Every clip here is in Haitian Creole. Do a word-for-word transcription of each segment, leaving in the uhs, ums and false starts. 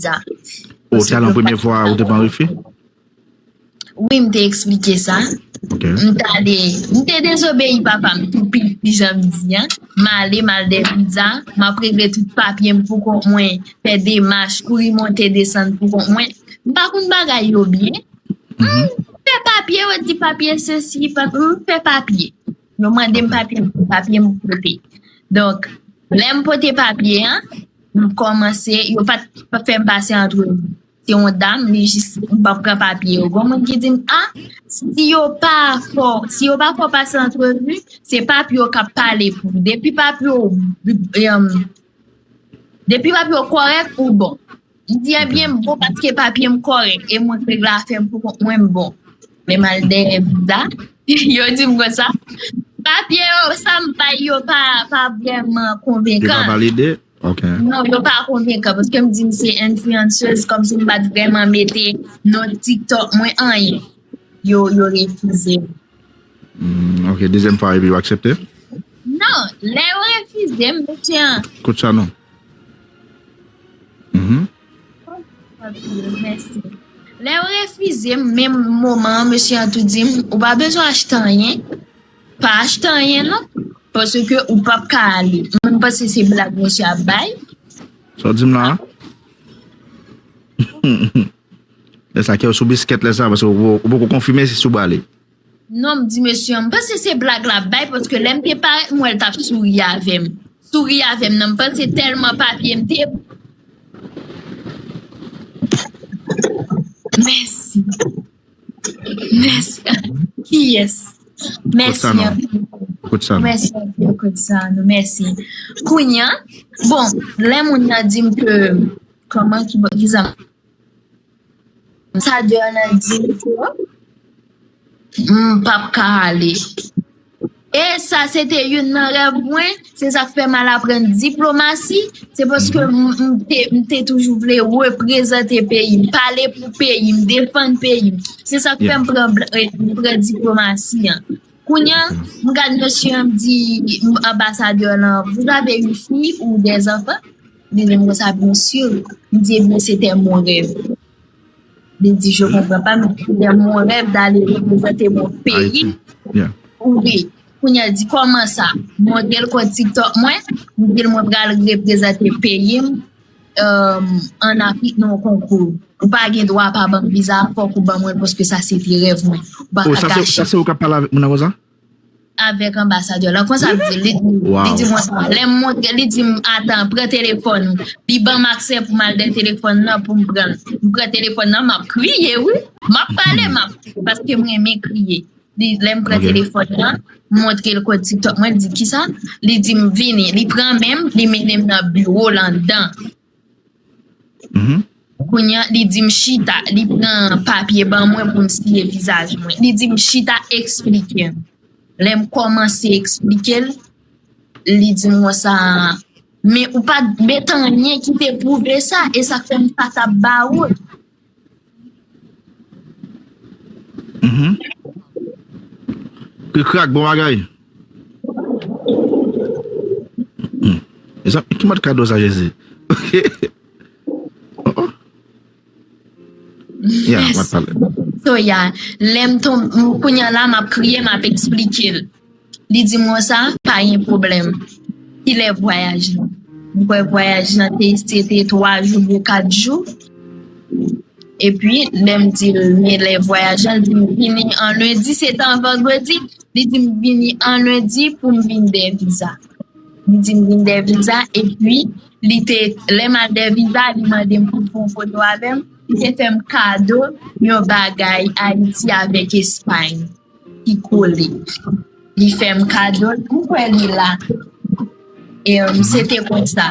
viza. Oh, se te nan premye fwa ou te pran refi? Wi, m te eksplike sa. Ok. M t ale, m te dezobeyi papa m tou piti, jan m di an. M ale, m al dèyè viza, m ap regle tout papye m pou kont mwen, fè demach, kouri monte desann pou kont mwen. M pa konn bagay yo byen. M fè papye, yo di papye sesi, papye, m fè papye. Yo mande m papye, papye m pote. Donk, lè m pote papye an, m kòmanse, yo pa t fè m pase antrevi. Se yon dam, li jis, m pa pran papye yo. Gon moun ki di m, ah, si yo pa fè w, si yo pa fè w pase antrevi, se papye yo k ap pale pou ou. Depi papye yo, em, depi papye yo kòrèk, ou bon. M di, ebyen, m bon paske papye m kòrèk. E mwen k regle afè m pou kont mwen, m bon. Lè m al dèyè viza, yo di m konsa, papye yo, sa m bay yo pa, pa vrèman konvenkan. Yo pa valide? Ok. Non, yo pa konvenkan, paske m di m se influenceuse, kòmsi m pa t vrèman mete non TikTok mwen anyen. Yo, yo refize m. Hmm, ok, dezyèm fwa, epi yo aksepte? Non, lè yo refize m, mesye an. Kout sa non. Mhm. Mèsi. Lè yo refize m, menm moman an, mesye an tou di m, ou pa bezwen achte anyen. Pa achte anyen, non. Paske ou p ap ka ale. Mwen, m panse se blag mesye ap bay. Sa w di m la a? Lè sa kè w sou biskèt lè sa, paske ou, ou poko konfime si sou prale. Non, m di mesye an, m panse se blag l ap bay, paske lè m te parèt, m wè l t ap souri avè m. Souri avè m, non, m panse tèlman papye m te. Mèsi. Mèsi. Kiyès? Mèsi anpil. Kout sa non. Mèsi anpil, kout sa non. Mèsi. Kounye a, bon, lè moun nan di m ke, kòman ki, ki sa, sa de nan di m ke m p ap ka ale. E sa se te youn nan rèv mwen, se sa k fè m al aprann diplomasi, se paske m, m te, m te toujou vle reprezante peyi m, pale pou peyi m, defann peyi m. Se sa k fè m pran, eh, m pran diplomasi an. Kounye a, m gad mesye an, m di, m, anbasadè lan, vous avez une fille ou des enfants? Li di m konsa, bien sûr. M di, ebyen, c'était mon rêve. Li di, je comprends pas, mais c'était mon rêve d'aller représenter mon pays. Wi. Kounye a, l di, kòman sa? Montre l kont TikTok mwen, m di l mwen pral reprezante peyi m, euh, ann Afrik nan yon konkou. Ou pa gen dwa pa ban m viza, fòk ou ban mwen l, paske sa se te rèv mwen. Ou pa ka kache. Sa se ou k ap pale avèk moun nan konsa? Avèk anbasadè lan. Konsa m di, li, li di mwen sa. Lè m montre, li di m, atan, pran telefòn ou. Li ban m aksè pou m al dèyè telefòn nan pou m pran l. M pran telefòn nan, m ap kriye, wi. M ap pale, m ap, paske m renmen kriye. Li, lè m pran telefòn nan, m montre l kòd TikTok mwen, li di, kisa? Li di m, vini. Li pran men m, li mennen m nan biwo l anndan. Kounye a, li di m chita, li pran papye ban mwen pou m siye vizaj mwen. Li di m chita eksplike m. Lè m kòmanse eksplike l, li di m konsa, men ou pa t met anyen ki te pwouve sa, e sa k fè m pa t ap ba ou l. Krik krak, bon bagay. Mezanmi, ki mòd kado sa, Jezi? Oh, oh. Ya, w ap pale. So, ya, lè m tonbe, kounye a la, m ap kriye, m ap eksplike l. Li di m konsa, pa gen pwoblèm. Kilè vwayaj lan? M kwè vwayaj lan te, se te twa jou oubyen kat jou. Epi, lè m di l, men lè vwayaj lan, li di m vini an lendi, se te an vandredi. Li di m vini an lendi pou m vin dèyè viza. Li di m vin dèyè viza, epi, li te, lè m al dèyè viza, li mande m pou m fè yon foto avè m. Li te fè m kado yon bagay Ayiti avèk Espay ki kole. Li fè m kado l, m kwè li la. E, um, se te konsa.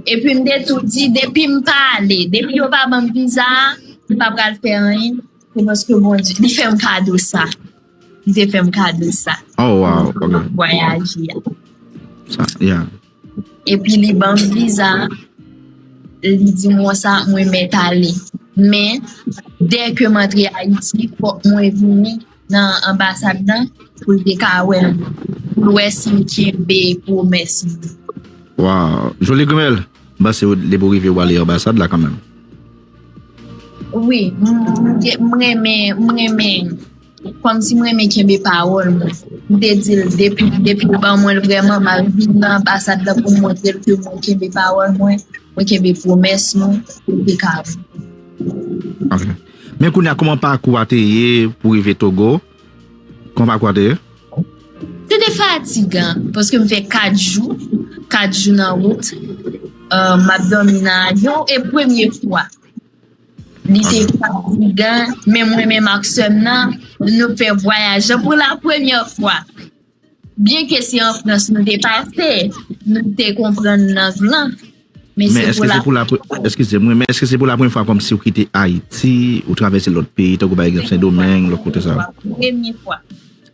Epi m te tou di, depi m pa ale, depi yo pa ban m viza a, m pa pral fè anyen. Se paske Bondye, li fè m kado sa. Li te fè m kado sa. Oh, wow, ok. Vwayaje a. Sa, yeah. Epi li ban m viza, li di m konsa, mwen mèt ale. Men, dèke m antre Ayiti, fòk mwen vini nan anbasad lan pou l te ka wè m, pou l wè si m kenbe pwomès mwen. Wow. Jolie Grimel, m panse w, depi w rive, w ale anbasad la kanmenm. Wi, m, m, m renmen, m renmen, kòmsi m renmen kenbe pawòl mwen. M te di l depi, depi l ban mwen l vrèman, m al vin nan anbasad la pou m montre l ke mwen kenbe pawòl mwen, mwen kenbe pwomès mwen, pou l te ka vin. Ok. Men kounye a, kòman pakou a te ye pou rive Togo? Kòman pakou a te ye? Se te fatigan, paske m fè kat jou, kat jou nan wout. Euh, m ap dòmi nan avyon, e premye fwa. Li te fatigan, men mwen menm ak sè m nan, nou fè vwayaj la pou la premyè fwa. Byenke se an Frans nou te pase, nou te konprann lang lan. Men se Men èske pou se la pou la pre- eskize mwen, men èske se pou la premye fwa kòmsi ou kite Ayiti, ou travèse lòt peyi, tankou pa egzanp Sendomeng, lòt kote sa yo? Premye fwa.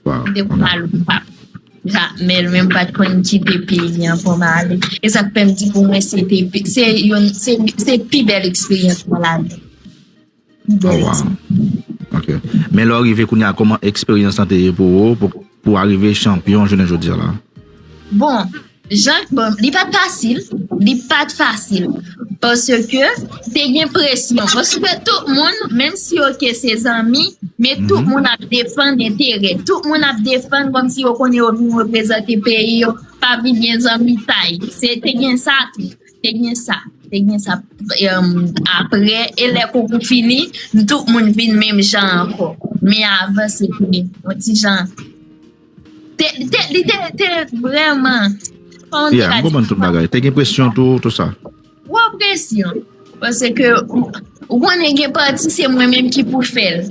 Wow. M te konn al Okap. Ja, men mwen m pa t konn kite peyi an pou m ale. E sa k fè m di pou mwen se te pi- se yon se se pi bèl eksperyans nan lavi. Pi Oh, bèl wow. eksperyans. Ok. Men lè w rive kounye a, kòman eksperyans lan te ye pou ou, pou, pou w arive chanpyon jounen jodi a la? Bon, jan, bon, li pa t fasil, li pa t fasil. Paske te gen presyon. Paske tout moun, menm si yo ke se zanmi, men tout moun ap defann enterè. Tout moun ap defann kòmsi yo konnen yo vin reprezante peyi yo, pa vin gen zanmitay. Se te gen sa tou. Te gen sa. Te gen sa. Em, apre, e lè konkou fini, tout moun vin menm jan ankò. Men avan, se te yon ti jan. Te, te, li te, te vrèman. Kòman m te Yeah, ka m di? Konprann tout bagay. Te gen presyon tou, tout sa. Gwo presyon. Paske ou, ou konnen gen pati se mwen menm ki pou fè l.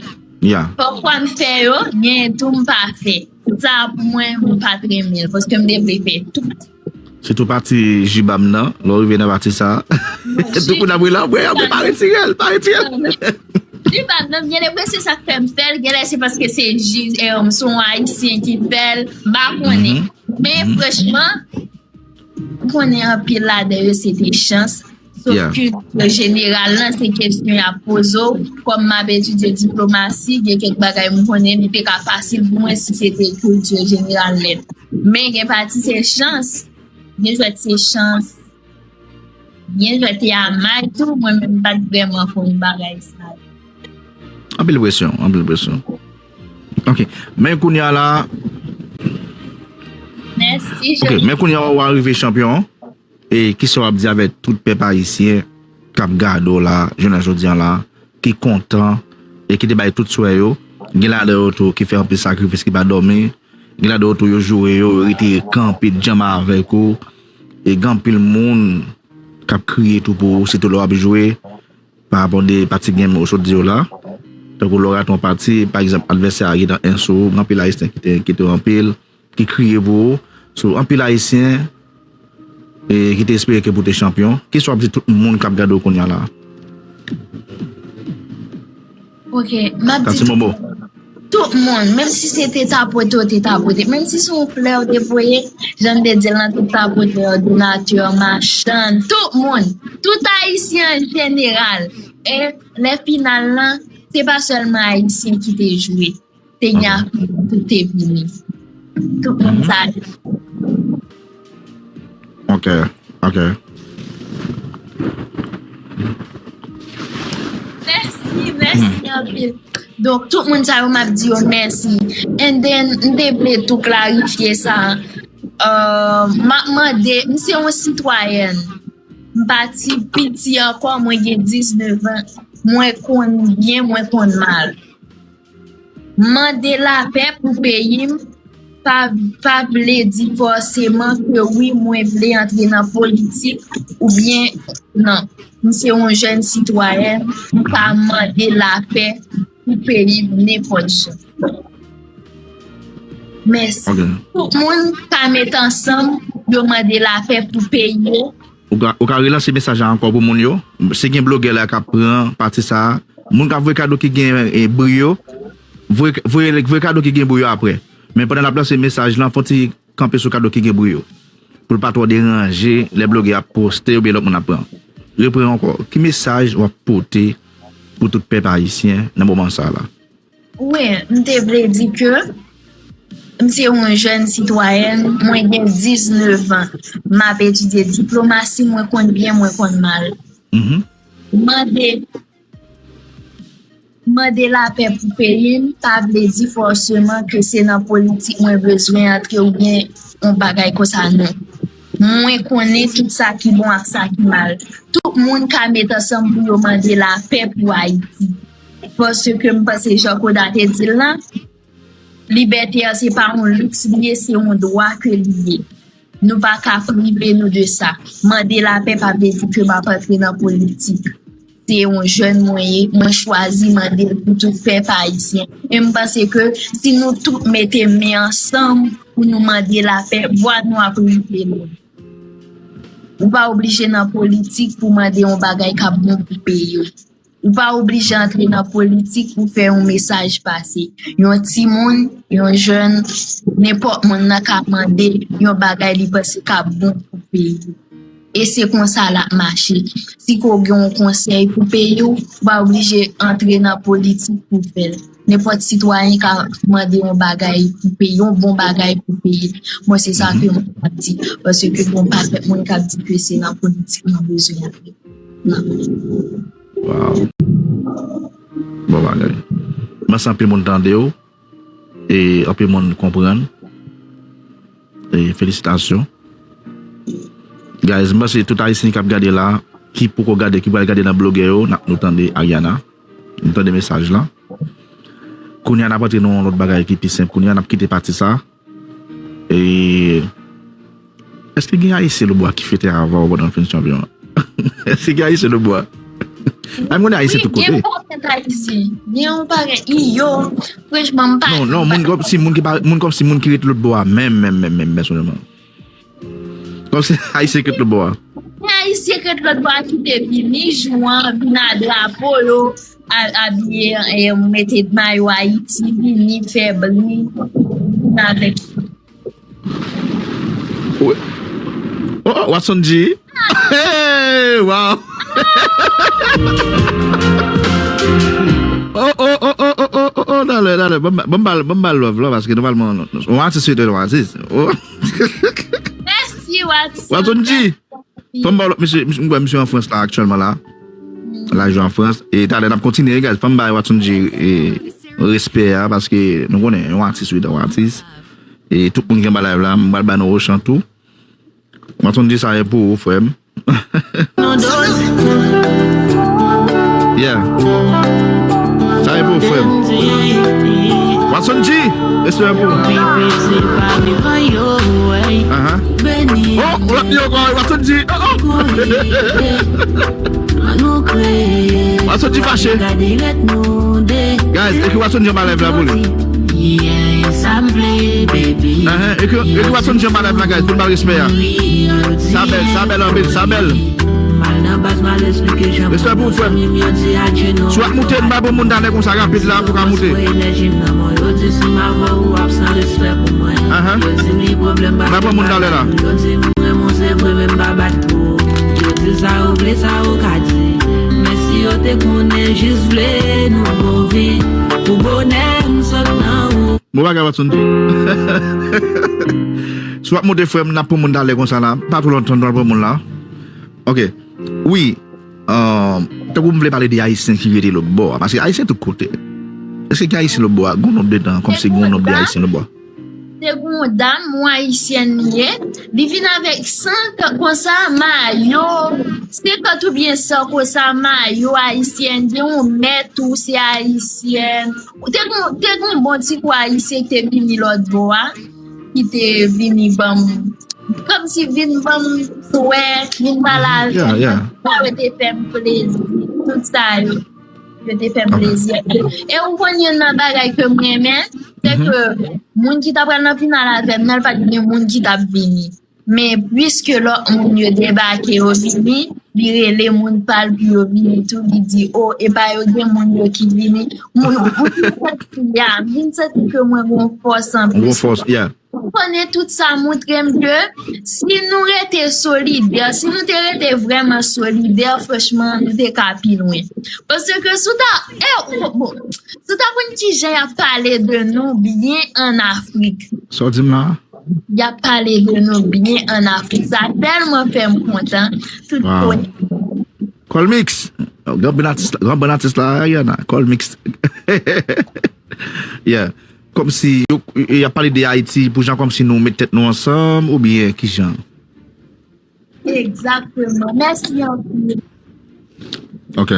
Yeah. Pafwa m fè yo, gen tou m pa fè. Sa pou mwen, mwen pa t renmen l, paske m te vle fè tout. Sitou pati jibam nan, lè w rive nan pati sa. Tout moun ap rele, "Anmwey, anmwey, pa retire l, pa retire l." Jibam nan, gen lè se sa k fè m fè l, gen lè se paske se ji, eh, se yon Ayisyen ki fè l, m pa konnen. Men franchman, m konnen anpil ladan yo se te chans. Sof Yeah. Kilti jeneral lan, se kesyon y ap poze w. Kòm m ap etidye diplomasi, gen kèk bagay m konnen li te ka fasil pou mwen si se te kilti jeneral nèt. Men gen pati se chans, gen jwèt se chans, gen jwèt se amay tou, mwen menm m pa t vrèman konn bagay sa. Anpil presyon, anpil presyon. Ok, men kounye a la, Mèsi, ok, men kounye a w arive chanpyon. E kisa w ap di avèk tout pèp ayisyen k ap gade w la, jounen jodi a la, ki kontan e ki te bay tout swè yo? Gen ladan yo tou ki fè anpil sakrifis, ki pa dòmi. Gen ladan yo tou yo joure yo, yo rete kanpe djanm avèk ou. E gen anpil moun k ap kriye tou pou ou, sitou lè w ap jwe. Pa rapò de pati game ou sot di yo la. Tankou lè w rate yon pati, pa egzanp, advèsè a gentan en sou ou, gen anpil ayisyen ki te enkyete w anpil, ki kriye pou ou. So, anpil ayisyen e ki te espere ke pou te chanpyon. Kisa w ap di tout moun k ap gade w kounye a la? Ok, m ap di Tati Momo. Tout moun, menm si se te tapote ou te tapote, menm si se yon flè ou te voye, jan m te di l nan tout tapotè, òdinatè, machann, tout moun, tout ayisyen an jeneral. E lè final lan, se pa sèlman ayisyen ki te jwe. Te gen Afriken tou te vini. Tout moun sa yo. Ok, ok. Mèsi, mèsi anpil. Donk, tout moun sa yo, m ap di yo mèsi. And then, m te vle tou klarifye sa. Euh, m ap mande, m se yon sitwayèn. M pa ti piti ankò, mwen gen diznèf an. Mwen konn byen, mwen konn mal. Mande lapè pou peyi m pa, pa vle di fòseman ke wi, mwen vle antre nan politik oubyen non. M se yon jèn sitwayèn, m ka mande lapè pou peyi m nenpòt jan. Mèsi. Ok. Tout moun ka met ansanm, yo mande lapè pou peyi yo. Ou ka, ou ka relanse mesaj la ankò pou moun yo? Si gen blogè la k ap pran pati sa a, moun k ap voye kado ki gen e, bri yo, voye, voye, voye kado ki gen bri yo apre. Men pandan n ap lanse mesaj lan, fò ti kanpe sou kado ki gen bri yo. Pou l pa twò deranje lè blogè ap poste oubyen lòt moun ap pran. Repran ankò. Ki mesaj w ap pote pou tout pèp ayisyen nan moman sa a la? Wi, m te vle di ke m se yon jèn sitwayèn, mwen gen diznèf an. M ap etidye diplomasi, mwen konn byen, mwen konn mal. Mhm. Mande, Mande lapè pou peyi m pa vle di fòseman ke se nan politik mwen bezwen antre oubyen yon bagay konsa, non. Mwen konnen tout sa ki bon ak sa ki mal. Tout moun ka met ansanm pou yo mande lapè pou Ayiti. Paske m panse, jan Koda te di l lan, libète a se pa yon liks li ye, se yon dwa ke li ye. Nou pa ka prive nou de sa. Mande lapè pa vle di ke m ap antre nan politik. Se yon jèn mwen ye, mwen chwazi mande l pou tout pèp ayisyen. E m panse ke si nou tout mete men ansanm pou nou mande lapè, vwa nou ap rive lwen. Ou pa oblije nan politik pou mande yon bagay k ap bon pou peyi w. Ou pa oblije antre nan politik pou fè yon mesaj pase. Yon timoun, yon jèn, nenpòt moun nan ka mande yon bagay li panse k ap bon pou peyi. E se konsa l ap mache. Si ke w gen yon konsèy pou peyi w, ou pa oblije antre nan politik pou fè l. Nenpòt sitwayen ka mande yon bagay pou peyi, yon bon bagay pou peyi. Mwen, se sa ke mwen ap di. Paske gen yon pakèt moun k ap di ke se nan politik mwen bezwen antre. Non. Wow. Bon bagay. Mwen se anpil moun tande w. E anpil moun konprann. E felisitasyon. Guys, mwen se tout Ayisyen k ap gade la, ki poko gade, ki pral gade nan blogè yo, n ap nou tande Ariana. Nou tande mesaj la. Kounye a n ap antre nan yon lòt bagay ki pi senp. Kounye a n ap kite pati sa. E èske gen Ayisyen Lobwa ki fete avè w pandan w fin chanpyon an? Èske gen Ayisyen Lobwa? Ay, m konnen Ayisyen tout kote. Gen yon pakèt Ayisyen. Gen yon pakèt. Iyo. Franchman, m pa. Non, non, moun kòm si moun ki pa, moun kòm si moun ki ret lòt bò a, menm, menm, menm, menm, pèsonèlman. Kòm si Ayisyen ki ret lòt bò a. Gen Ayisyen ki ret lòt bò a ki te vini, jou an, vin a drapo yo, a- abiye, e, mete mayo Ayiti, vini fè bri, vin avèk. Wi. Oh, oh, Watson G. Hey, wow. Oh, oh, oh, oh, oh, oh, oh, oh, talè, talè. Bon, bon, bon, bon, bon, love, love, paske nòmalman, yon atis se yon atis. Oh. Mèsi, Watson. Watson G. Fò m ba w lòt misye, misye, m wè misye an Frans la, aktyèlman la. La jwe an Frans. E talè n ap kontinye, guys. Fò m bay Watson G, e, respè a, paske nou konnen, yon atis, wi, yon atis. E tout moun ki anba live la, m pral ba nou Ochan tou. Watson G, sa e pou ou, frè m. Yeah. Sa e pou ou, frè m. Watson G, respè pou ou. Aha. Oh, w ap di ankò, Watson G. Oh, oh. Watson G fache. Guys, ekri Watson G anba live la pou li. Ahan, ekri, ekri Watson G anba live la, guys, pou n ba l respè a. Sa bèl, sa bèl anpil, sa bèl. Respè pou ou, frè m. Si w ap moute, m pa pran moun talè konsa rapid la pou w ka moute. Ahan. M pa pran moun talè la. Yo di sa ou vle, sa ou ka di. Men si yo te konnen, jis vle nou bon vi. Pou bonè m sot nan ou. Bon bagay, Watson G. Si w ap moute, frè m, n ap pran moun talè konsa la. Pa twò lontan, n pral pran moun la. Ok. Wi. Tankou m vle pale de Ayisyen ki rete lòt bò a. Paske Ayisyen tout kote. Èske gen Ayisyen lòt bò a? Gen yon nonb de tan, kòmsi gen yon nonb de Ayisyen lòt bò a. Te gen yon dam, yon ayisyèn li ye. Li vin avèk san konsa mayo, senkant oubyen san konsa mayo ayisyèn. Gen yon mèt tou, se ayisyèn. Te gen, te gen yon bon ti kou ayisyen ki te vini lòt bò a, ki te vini ban m, kòmsi vin ban m swè, vin pale avè m. Sa yo te fè m plezi. Tout sa yo. Yo te fè m plezi. E ou konn youn nan bagay ke m renmen, se ke moun ki ta pral nan final avè m nan, li pa t gen moun ki t ap vini. Men piske lòt moun yo debake, yo vini, li rele moun pa l pou yo vini tou, li di, o, epa yo gen moun yo ki vini. Mwen, mwen vin santi, ya, m vin santi ke mwen gen yon fòs anplis. Yon fòs, yeah. Ou konnen tout sa montre m ke si nou rete solidè, si nou te rete vrèman solidè, franchman, nou te ka pi lwen. Paske si w ta, e, bon, si w ta konn kijan y ap pale de nou byen ann Afrik. Sa w di m la? Y ap pale de nou byen ann Afrik. Sa tèlman fè m kontan. Tout kote. Colmix, Gran bann atis la, gran bann atis la, Ariana, Col Mix. Yeah. Kòmsi yo, y ap pale de Ayiti pou jan kòmsi nou met tèt nou ansanm oubyen kijan? Egzakteman. Mèsi anpil. Ok.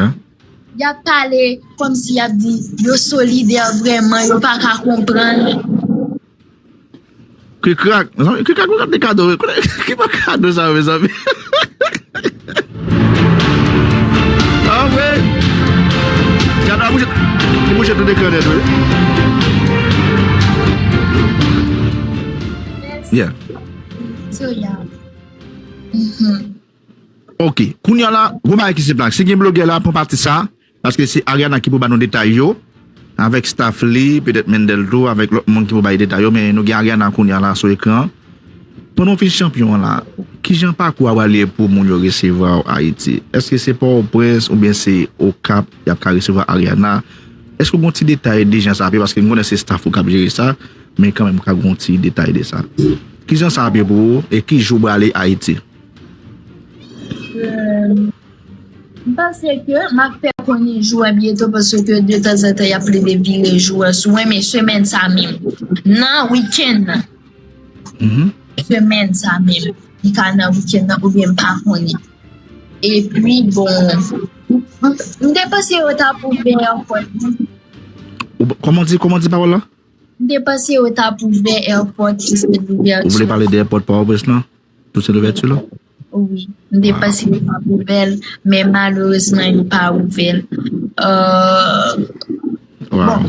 Y ap pale kòmsi y ap di yo solidè vrèman, yo pa ka konprann. Krikrak, mezanmi, krikrak, ou gade kado, ki pa kado sa, mezanmi? Ah, vre? Gade, a bouje, li bouje tou de kè nèt, wi. Yeah. So, yeah. Mhm. Ok, kounye a la, gwo bagay ki se plak. Si gen blogè la, pran pati sa, paske se Ariana ki pou ba nou detay yo, avèk staff li, petèt Mendel tou, avèk lòt moun ki pou bay detay yo, men nou gen Ariana kounye a la sou ekran. Pandan w fin chanpyon an la, kijan pakou a pral ye pou moun yo resevwa w Ayiti? Èske se Pòtoprens oubyen se Okap y ap ka resevwa Ariana? Èske w gen yon ti detay de jan sa ap ye? Paske m konnen se staff ou k ap jere sa, men kanmenm ka gen yon ti detay de sa. Kijan sa ap ye pou ou e ki jou w prale Ayiti? Euh, m panse ke m ap fè konnen jou a byento paske detanzantan y ap plede vire jou a sou mwen, men semèn sa menm, nan wikenn nan, Mhm. semèn sa menm, li ka nan wikenn nan oubyen m pa konnen. Epi, bon, m, m te panse yo t ap ouvè airport. Ou, kòman w di, kòman w di pawòl la? M te panse yo t ap ouvè airport ki se louvèti. Ou vle pale de airport Pòtoprens lan? Pou se louvèti la? Wi, m te panse yo t ap ouvè l, men malerezman yo pa ouvè l. Euh, Wow.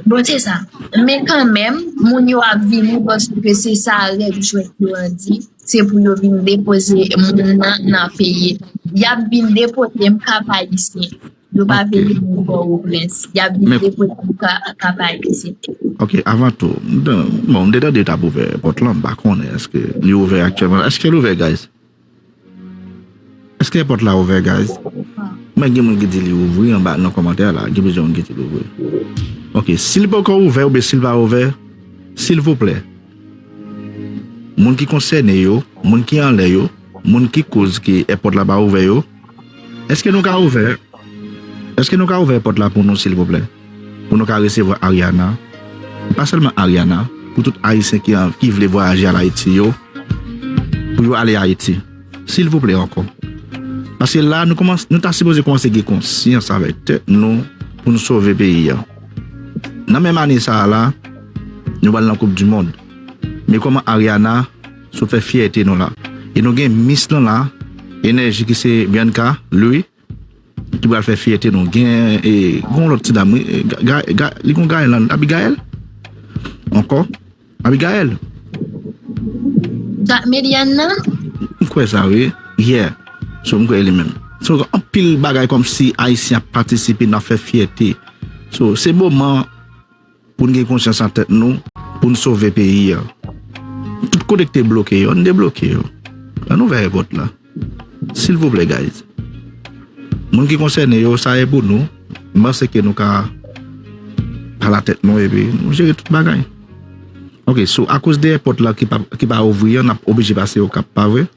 Bon, se sa. Men kanmenm, moun yo ap vini paske se sa règ jwèt yo an di. Se pou yo vin depoze moun nan nan peyi. Y ap vin depoze m Kap Ayisyen. Yo pa vle vin Pòtoprens. Y ap vin depoze m Ka- Kap Ayisyen. Ok, avan tou, m te- bon, m te tande yo t ap ouvè pòt lan, m pa konnen èske li ouvè aktyèlman. Èske l ouvè, guys? Èske pòt la ouvè, guys? Mwen gen moun ki di li ouvri anba nan kòmantè la, gen plizyè moun ki di li ouvri. Ok, si l poko ouvè oubyen si l pa ouvè, silvouplè, moun ki konsène yo, moun ki anlè yo, moun ki koz ke èpòt la pa ouvè yo, èske nou ka ouvè? Èske nou ka ouvè pòt la pou nou, silvouplè? Pou nou ka resevwa Ariana? Pa sèlman Ariana, pou tout Ayisyen ki, an- ki vle vwayaje al Ayiti yo, pou yo ale Ayiti. Silvouplè ankò. Paske la, nou kòmanse, nou ta sipoze kòmanse gen konsyans avèk tèt nou pou nou sove peyi a. Nan menm ane sa a la, nou pral nan Koup di Mond. Men kòman Ariana sot fè fyète nou la. E nou gen Miss lan la, Enèji ki se Bianca Louis, ki pral fè fyète nou. Gen, e, gen yon lòt ti dam, wi, e, Ga- Ga- Ga- li gon Gaël lan, Abigail? Ankò? Abigail? Dak Median nan? M kwè sa, wi. Yeah. So, m kwè li menm. So, anpil bagay kòmsi Ayisyen ap patisipe nan fè fyète. So, se moman pou n gen konsyans an tèt nou, pou n sove peyi a. Tout kote k te bloke yo, ann debloke yo. Ann ouvè èpòt la. Silvouplè, guys. Moun ki konsène yo, sa e pou nou. M panse ke nou ka pale a tèt nou epi nou jere tout bagay. Ok, so, akoz de èpòt la ki pa, ki pa ouvri an, n ap oblije pase Okap, pa vre?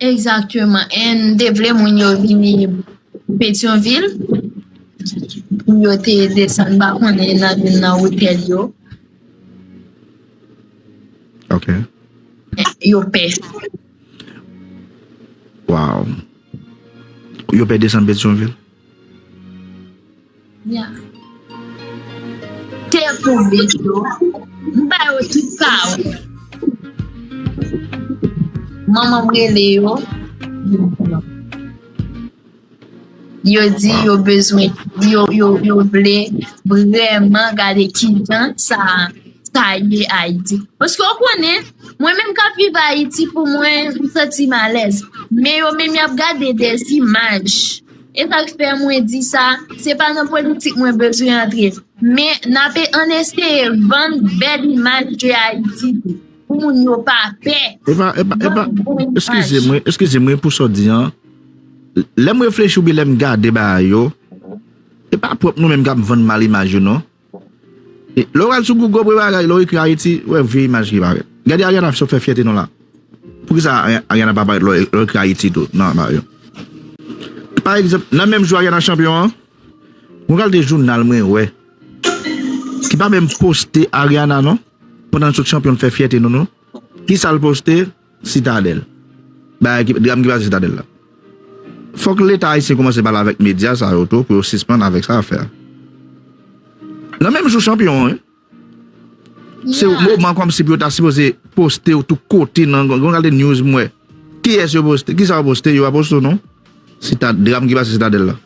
Egzakteman. And te vle moun yo vini Petyonvil pou yo te desann, m pa konnen, nan youn nan otèl yo. Ok. Yo pè. Wow. Yo pè desann Petyonvil? Ya. Tè pou vit yo. M ba yo tout pawòl. Manman m rele yo. Yo di yo bezwen, yo, yo, yo vle vrèman gade kijan sa, sa ye Ayiti. Paske w konnen, mwen menm k ap viv Ayiti, pou mwen, m santi m alèz. Men yo menm y ap gade dèzimaj. E sa k fè mwen di sa, se pa nan politik mwen bezwen antre. Men n ape, ann eseye vann bèl imaj de Ayiti tou. Pou moun yo pa pè. E pa, e pa, e pa, eskize mwen, eskize mwen pou sa w di an. Lè m reflechi oubyen lè m gade bagay yo, e pa pwòp nou menm k ap vann mal imaj yo, non. E, lè w al sou Google pou bagay, lè w ekri Ayiti, w wè vye imaj ki parèt. Gade Ariana sot fè fyète nou la. Poukisa Ari- Ariana pa parèt lè w, lè w ekri Ayiti tou nan bagay yo? Pa egzanp, nan menm jou Ariana chanpyon an, gon kalite jounal mwen wè ki pa menm poste Ariana non, pandan l sot chanpyon, l fè fyète nou non. Kisa l poste? Sitadèl. Bagay ki, dram ki pase Sitadèl la. Fòk Leta ayisyen kòmanse pale avèk medya sa yo tou pou yo sispann avèk sa afè a. Nan menm jou chanpyon an, wi. Se moman kòmsi pou yo ta sipoze poste w tout kote nan gon kalite news m wè. Kiyès yo poste? Kisa yo poste? Yo pa poste w non. Se ta dram ki pase Sitadèl la.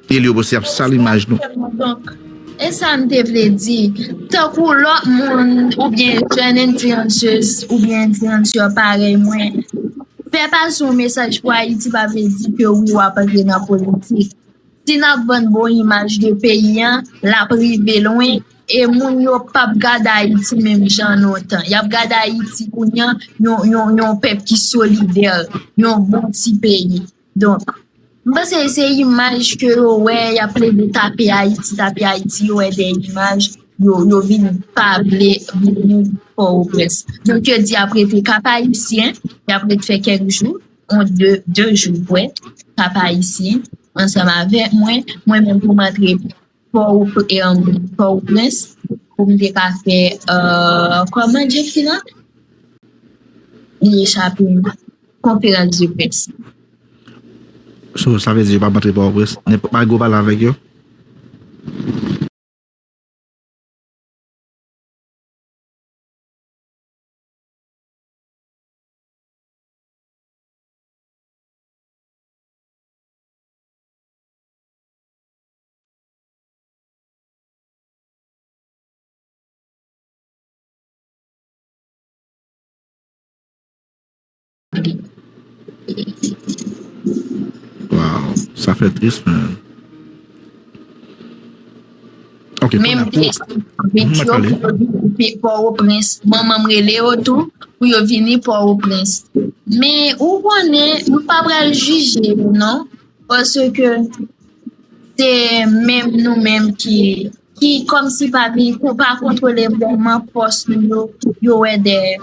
E li yo poste ap sal imaj nou. Donk, e sa m te vle di. Tankou lòt moun oubyen jèn influencers oubyen influencer parèy mwen, fè pase yon mesaj pou Ayiti pa vle di ke wi w ap antre nan politik. Si n ap vann bon imaj de peyi an, l ap rive lwen, e moun yo p ap gade Ayiti menm jan lontan. Y ap gade Ayiti kounye a, yon, yon, yon pèp ki solidè, yon bon ti peyi. Donk, m panse se imaj ke yo wè, y ap plede tape Ayiti, tape Ayiti, yo wè de imaj, yo, yo vin pa vle vini Pòtoprens. Donk, yo di y ap rete Kap Ayisyen, y ap ret fè kèk jou, yon de, de jou, wè, Kap Ayisyen, ansanm avèk mwen, mwen menm pou m antre Pò, e, um, Pòtoprens, pou m te ka fè, euh, kòman Jeffrey lan? Li echape m. Konferans de près. So, sa vle di yo p ap antre Pòtoprens? Nenpòt bagay ou pale avèk yo? Wow, sa fè tris, man. Ok, men m te eseye konvenk yo pou yo vini Pòtoprens. Manman m rele yo tou pou yo vini Pòtoprens. Men ou konnen, nou pa pral jije yo, non. Paske se menm nou menm ki, ki kòmsi pa vin, pa kontwole vrèman pòs nou yo, yo wè dèyè.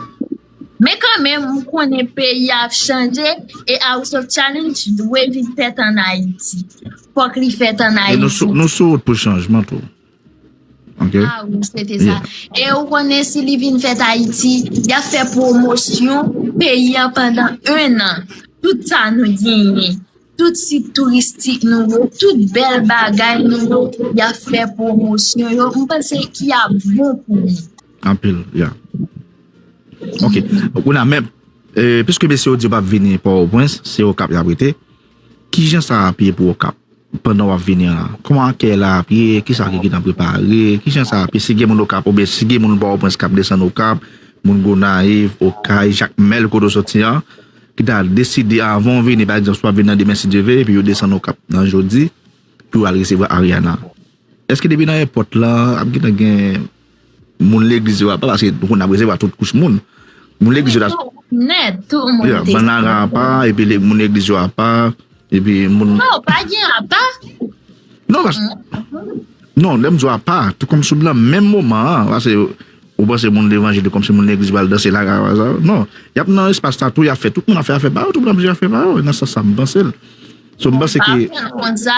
Men kanmenm, m konnen peyi a ap chanje e House of Challenge dwe vin fèt ann Ayiti. Fòk li fèt ann Ayiti. E nou sou, nou sou wout pou chanjman tou. Ok. Ah wi, se te sa. E ou konnen si li vin fèt Ayiti, y ap fè pwomosyon peyi an pandan en an. Tout sa nou genyen, tout sit touristik nou yo, tout bèl bagay nou yo, y ap fè pwomosyon yo. M panse ki ap bon pou nou. Anpil, ya. Ok. Kounye a, men, e, piske mesye yo di yo p ap vini Pòtoprens, se Okap y ap rete. Kijan sa ap ye pou Okap? Pandan w ap vini an la? Kòman akèy la ap ye? Kisa ki gentan prepare? Kijan sa ap ye? Si gen moun Okap, oubyen si gen moun Pòtoprens k ap desann Okap, moun Gonayiv, Okay, Jakmèl, kote w soti an, ki ta deside avan w vini, pa egzanp, si w ap vini nan demen, si Dye vle, epi yo desann Okap nan jodi, pou yo al resevwa Ariana. Èske depi nan èpòt la, ap gentan gen moun legliz yo apa, paske nou konn ap resevwa tout kouch moun. Moun legliz yo ta. Tout nèt, tout moun. Ya, te bann lari apa, epi le-, moun legliz yo apa, epi moun. Non, pa gen apa. Non, pas-, non, lè m di w apa, tou kòmsi w nan menm moman an, paske ou panse moun levanjil, kòmsi moun legliz pral danse lari apa sa. Non, y ap nan espas la tou, y ap fè tout moun ap fè afè pa yo, tout moun ap jere afè pa yo, nan sans sa m panse l. So, m panse ke. Pa fè l konn sa,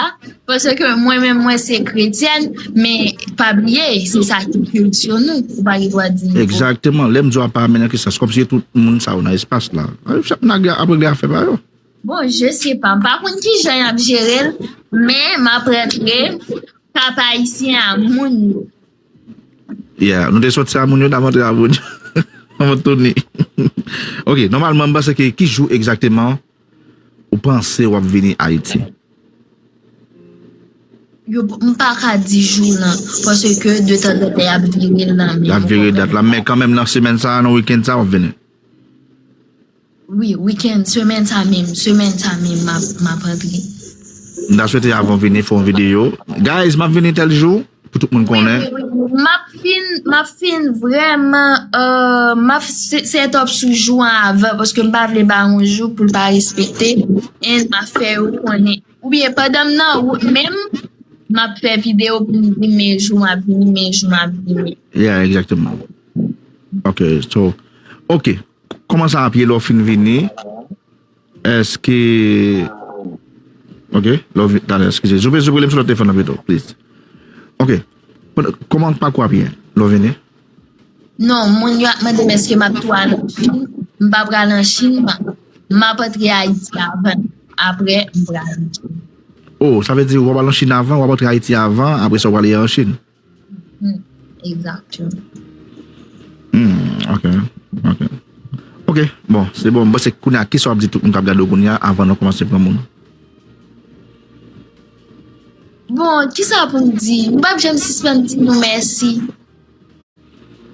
paske mwen menm, mwen se kretyèn, men pa bliye, se sa ki kilti nou, ou pa gen dwa di. Egzakteman, lè m di w apa, men nan ki sans, kòmsi tout moun sa yo nan espas la. Chak moun ap regle afè pa yo. Bon, je sais pas, m pa konn kijan y ap jere l, men m ap rantre Kap Ayisyen a moun yo. Yeah, nou te soti a moun yo, n ap antre a moun yo. Anvan tounen. Ok, nòmalman, m panse ke ki jou egzakteman ou panse w ap vini Ayiti? Yo, m pa ka di jou lan, paske de tanzantan y ap vire l nan men. Y ap vire dat la, men kanmenm nan semèn sa a, nan wikenn sa a, w ap vini? Wi, wikenn, semèn sa menm, semèn sa menm, m ap, m ap antre. M ta swete avan w vini fè yon videyo. Guys, m ap vini tèl jou, pou tout moun konnen. Wi, wi, wi. M ap fin, m ap fin vrèman, euh, m ap se-, set up sou jou an avan, paske m pa vle ba yon jou pou l pa respekte. And m ap fè yo konnen. Oubyen pandan m nan wout menm, m ap fè videyo pou m di men jou m ap vini, men jou m ap vini. Yeah, egzakteman. Ok, so, ok. Kòman sa ap ye lè w fin vini? Èske Ok, lè w vin, talè, eskize. Souple, souple, rele m sou lòt telefòn nan pito, please. Ok. Kòman pakou ap ye lè w vini? Non, moun yo ap mande m èske m ap tou al an Chin. M pa pral an Chin, m, m ap antre Ayiti avan. Apre, m pral an Chin. Oh, sa vle di w ap al an Chin avan, w ap antre Ayiti avan, apre sa w prale an Chin? Hmm, exactement. Hmm, ok, ok. Ok, bon, se bon. M panse kounye a, kisa w ap di tout moun k ap gade w kounye a avan nou kòmanse pran moun? Bon, kisa pou m di? M p ap janm sispann di nou mèsi.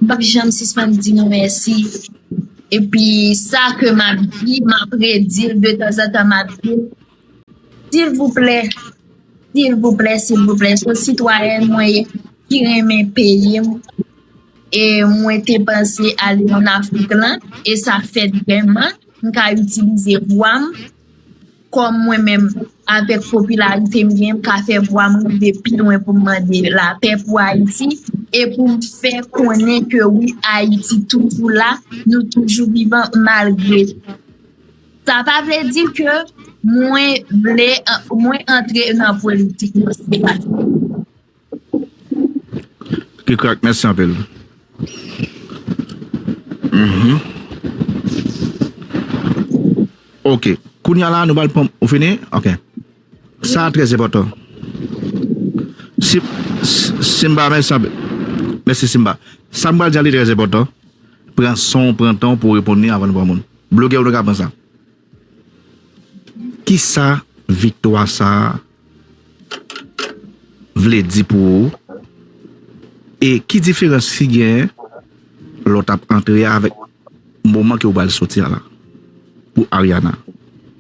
M p ap janm sispann di nou mèsi. Epi sa ke m ap di, m ap redi l, de tanzantan m ap di l, silvouplè, silvouplè, silvouplè, se yon sitwayèn mwen ye ki renmen peyi m. E mwen te panse ale ann Afrik lan, e sa fèt vrèman, m ka itilize vwa m kòm mwen menm, avèk popilarite m genyen, m ka fè vwa m rive pi lwen pou m mande lapè pou Ayiti e pou m fè konnen ke wi, Ayiti toujou la, nou toujou vivan malgre. Sa pa vle di ke mwen vle, mwen antre nan politik, non, se pa sa. Kikrak, mèsi anpil. Mhm. Ok. Kounye a la, nou pral pran. Ou fini? Ok. Sa a trè enpòtan. Si, si, Simba, mèsi anpil. Mèsi, Simba. Sa m pral di a, li trè enpòtan. Pran san w, pran tan w pou w reponn li avan nou pran moun. Blogè, ou nou ka pran sa. Kisa viktwa sa a vle di pou ou? E ki diferans ki genyen lè w t ap antre avèk moman ke w pral soti a la pou Ariana?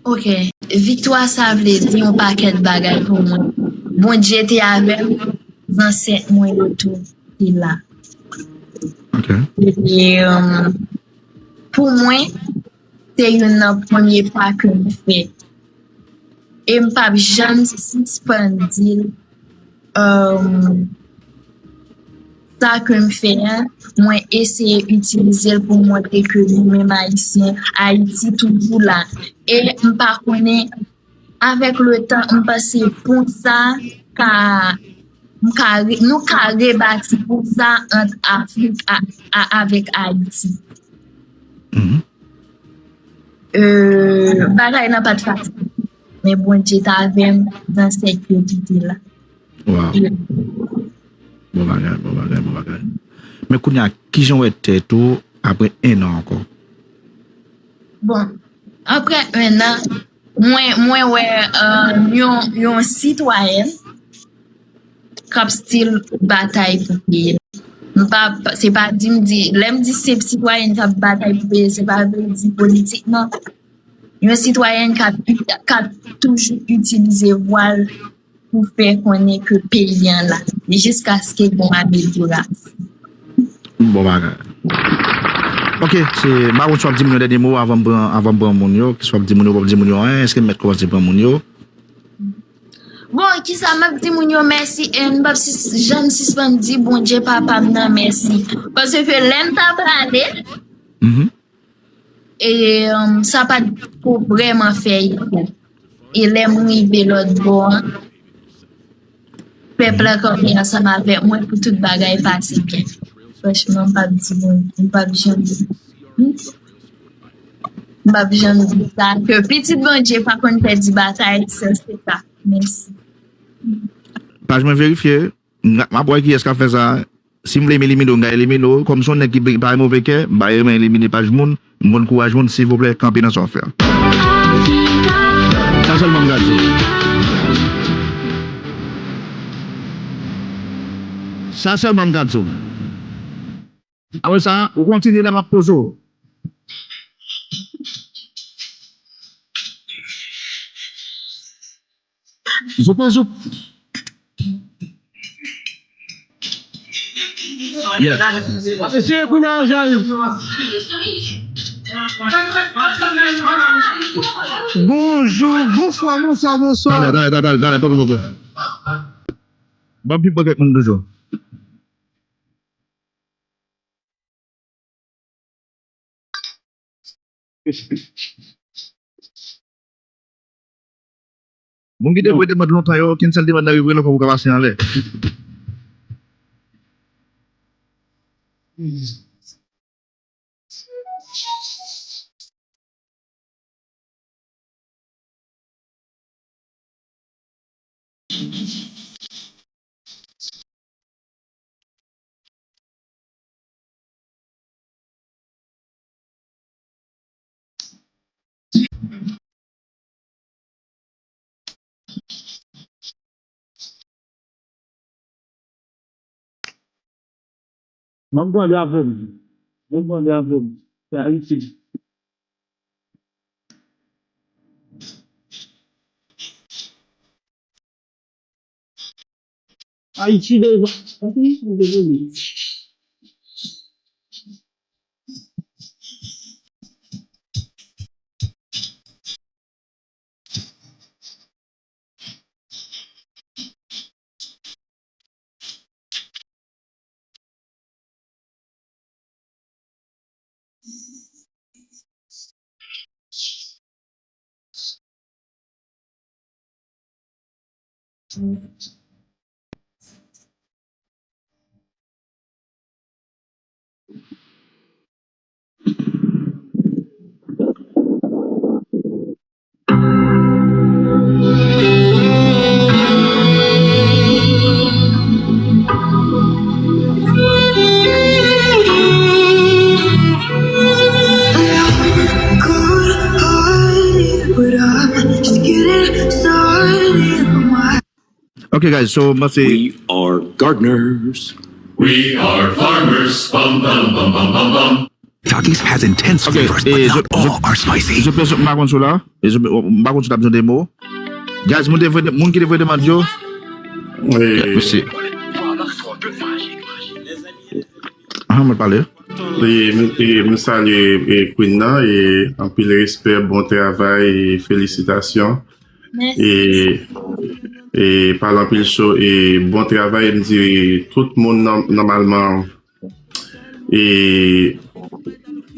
Ok. Viktwa sa vle di yon pakèt bagay pou mwen. Bondye te avè m, zansèt mwen yo tou te la. Ok. E, um, pou mwen, se youn nan premye pa ke m fè. E m p ap janm sispann di l, um, sa ke m fè a, mwen eseye itilize l pou montre ke nou menm Ayisyen, Ayiti toujou la. E m pa konnen, avèk letan, m panse pon sa ka, m ka re-, nou ka rebati pon sa ant Afrik a, a, avèk Ayiti. Mhm. Euh, bagay lan pa t fasil. Men Bondye t avè m, zansèt yo ki te la. Wow. Bon bagay, bon bagay, bon bagay. Men kounye a, kijan w wè tèt ou apre en an ankò? Bon, apre en an, mwen, mwen wè, euh, yon, yon sitwayèn k ap still batay pou peyi l. M pa, se pa di m di, lè m di se sitwayèn k ap batay pou peyi l, se pa vle di politikman. Yon sitwayèn k ap, k ap toujou itilize vwa l pou fè konnen ke peyi an la, jiskaske gon amelyorasyon. Bon bagay. Ok, se, m pa konn si w ap di moun yo dènye mo avan m pran, avan m pran moun yo, si w ap di moun yo, w ap di moun yo anyen, èske m mèt kòmanse pran moun yo? Bon, kisa m ap di moun yo mèsi, e m p ap sis-, janm sispann di Bondye Papa m nan mèsi. Paske lè m ta prale, mhm, e, um, sa pa t ko vrèman fè efò. E lè m rive lòt bò an, pèp la kanpe ansanm avèk mwen pou tout bagay pase byen. Franchman, m p ap di moun, m p ap janm, m p ap janm di sa, ke pitit Bondye pa konn pèdi batay, sa se sa. Mèsi. Paj mwen verifye, m ap wè kiyès k ap fè sa. Si m vle m elimine w, m ka elimine w. Kòm se yon nèg ki pa gen move kè, m pa renmen elimine paj moun. M konn kouraj moun, silvouplè, kanpe nan sa w ap fè a. Sa sèlman m ka di w. Sa sèlman m ka di w. Apre sa, ou kontinye lè m ap poze w. Zoup, zoup. Yeah. Se kounye a, Jal. Bonjou, bonswa, bonswa, bonswa. Talè, talè, talè, talè, talè, talè, talè, talè. Ban m pi pran kèk moun toujou. Moun ki te voye demann lontan yo, okenn sèl demann nan rive l ankò pou ka pase anlè. Mwen mande avè m. Mwen mande avè m. Se Ayiti. Ayiti deja. Ok, guys, so mwen se We are gardeners. We are farmers. Bum, bum, bum, bum, bum, bum. Takis has intense Ok, flavors, but e, not je, je, all are spicy. Je pense, m pa konn sou la. E je, m pa konn sou t ap di yon de mo. Guys, moun te voye, moun ki te voye demann yo. Wi. Mèsi. Ah, mwen pale. E, m, e, m salye, e, Queen nan, e anpil respè, bon travay, e felisitasyon. Mèsi. E, e pale anpil cho, e bon travay, m di tout moun nò-, nòmalman, e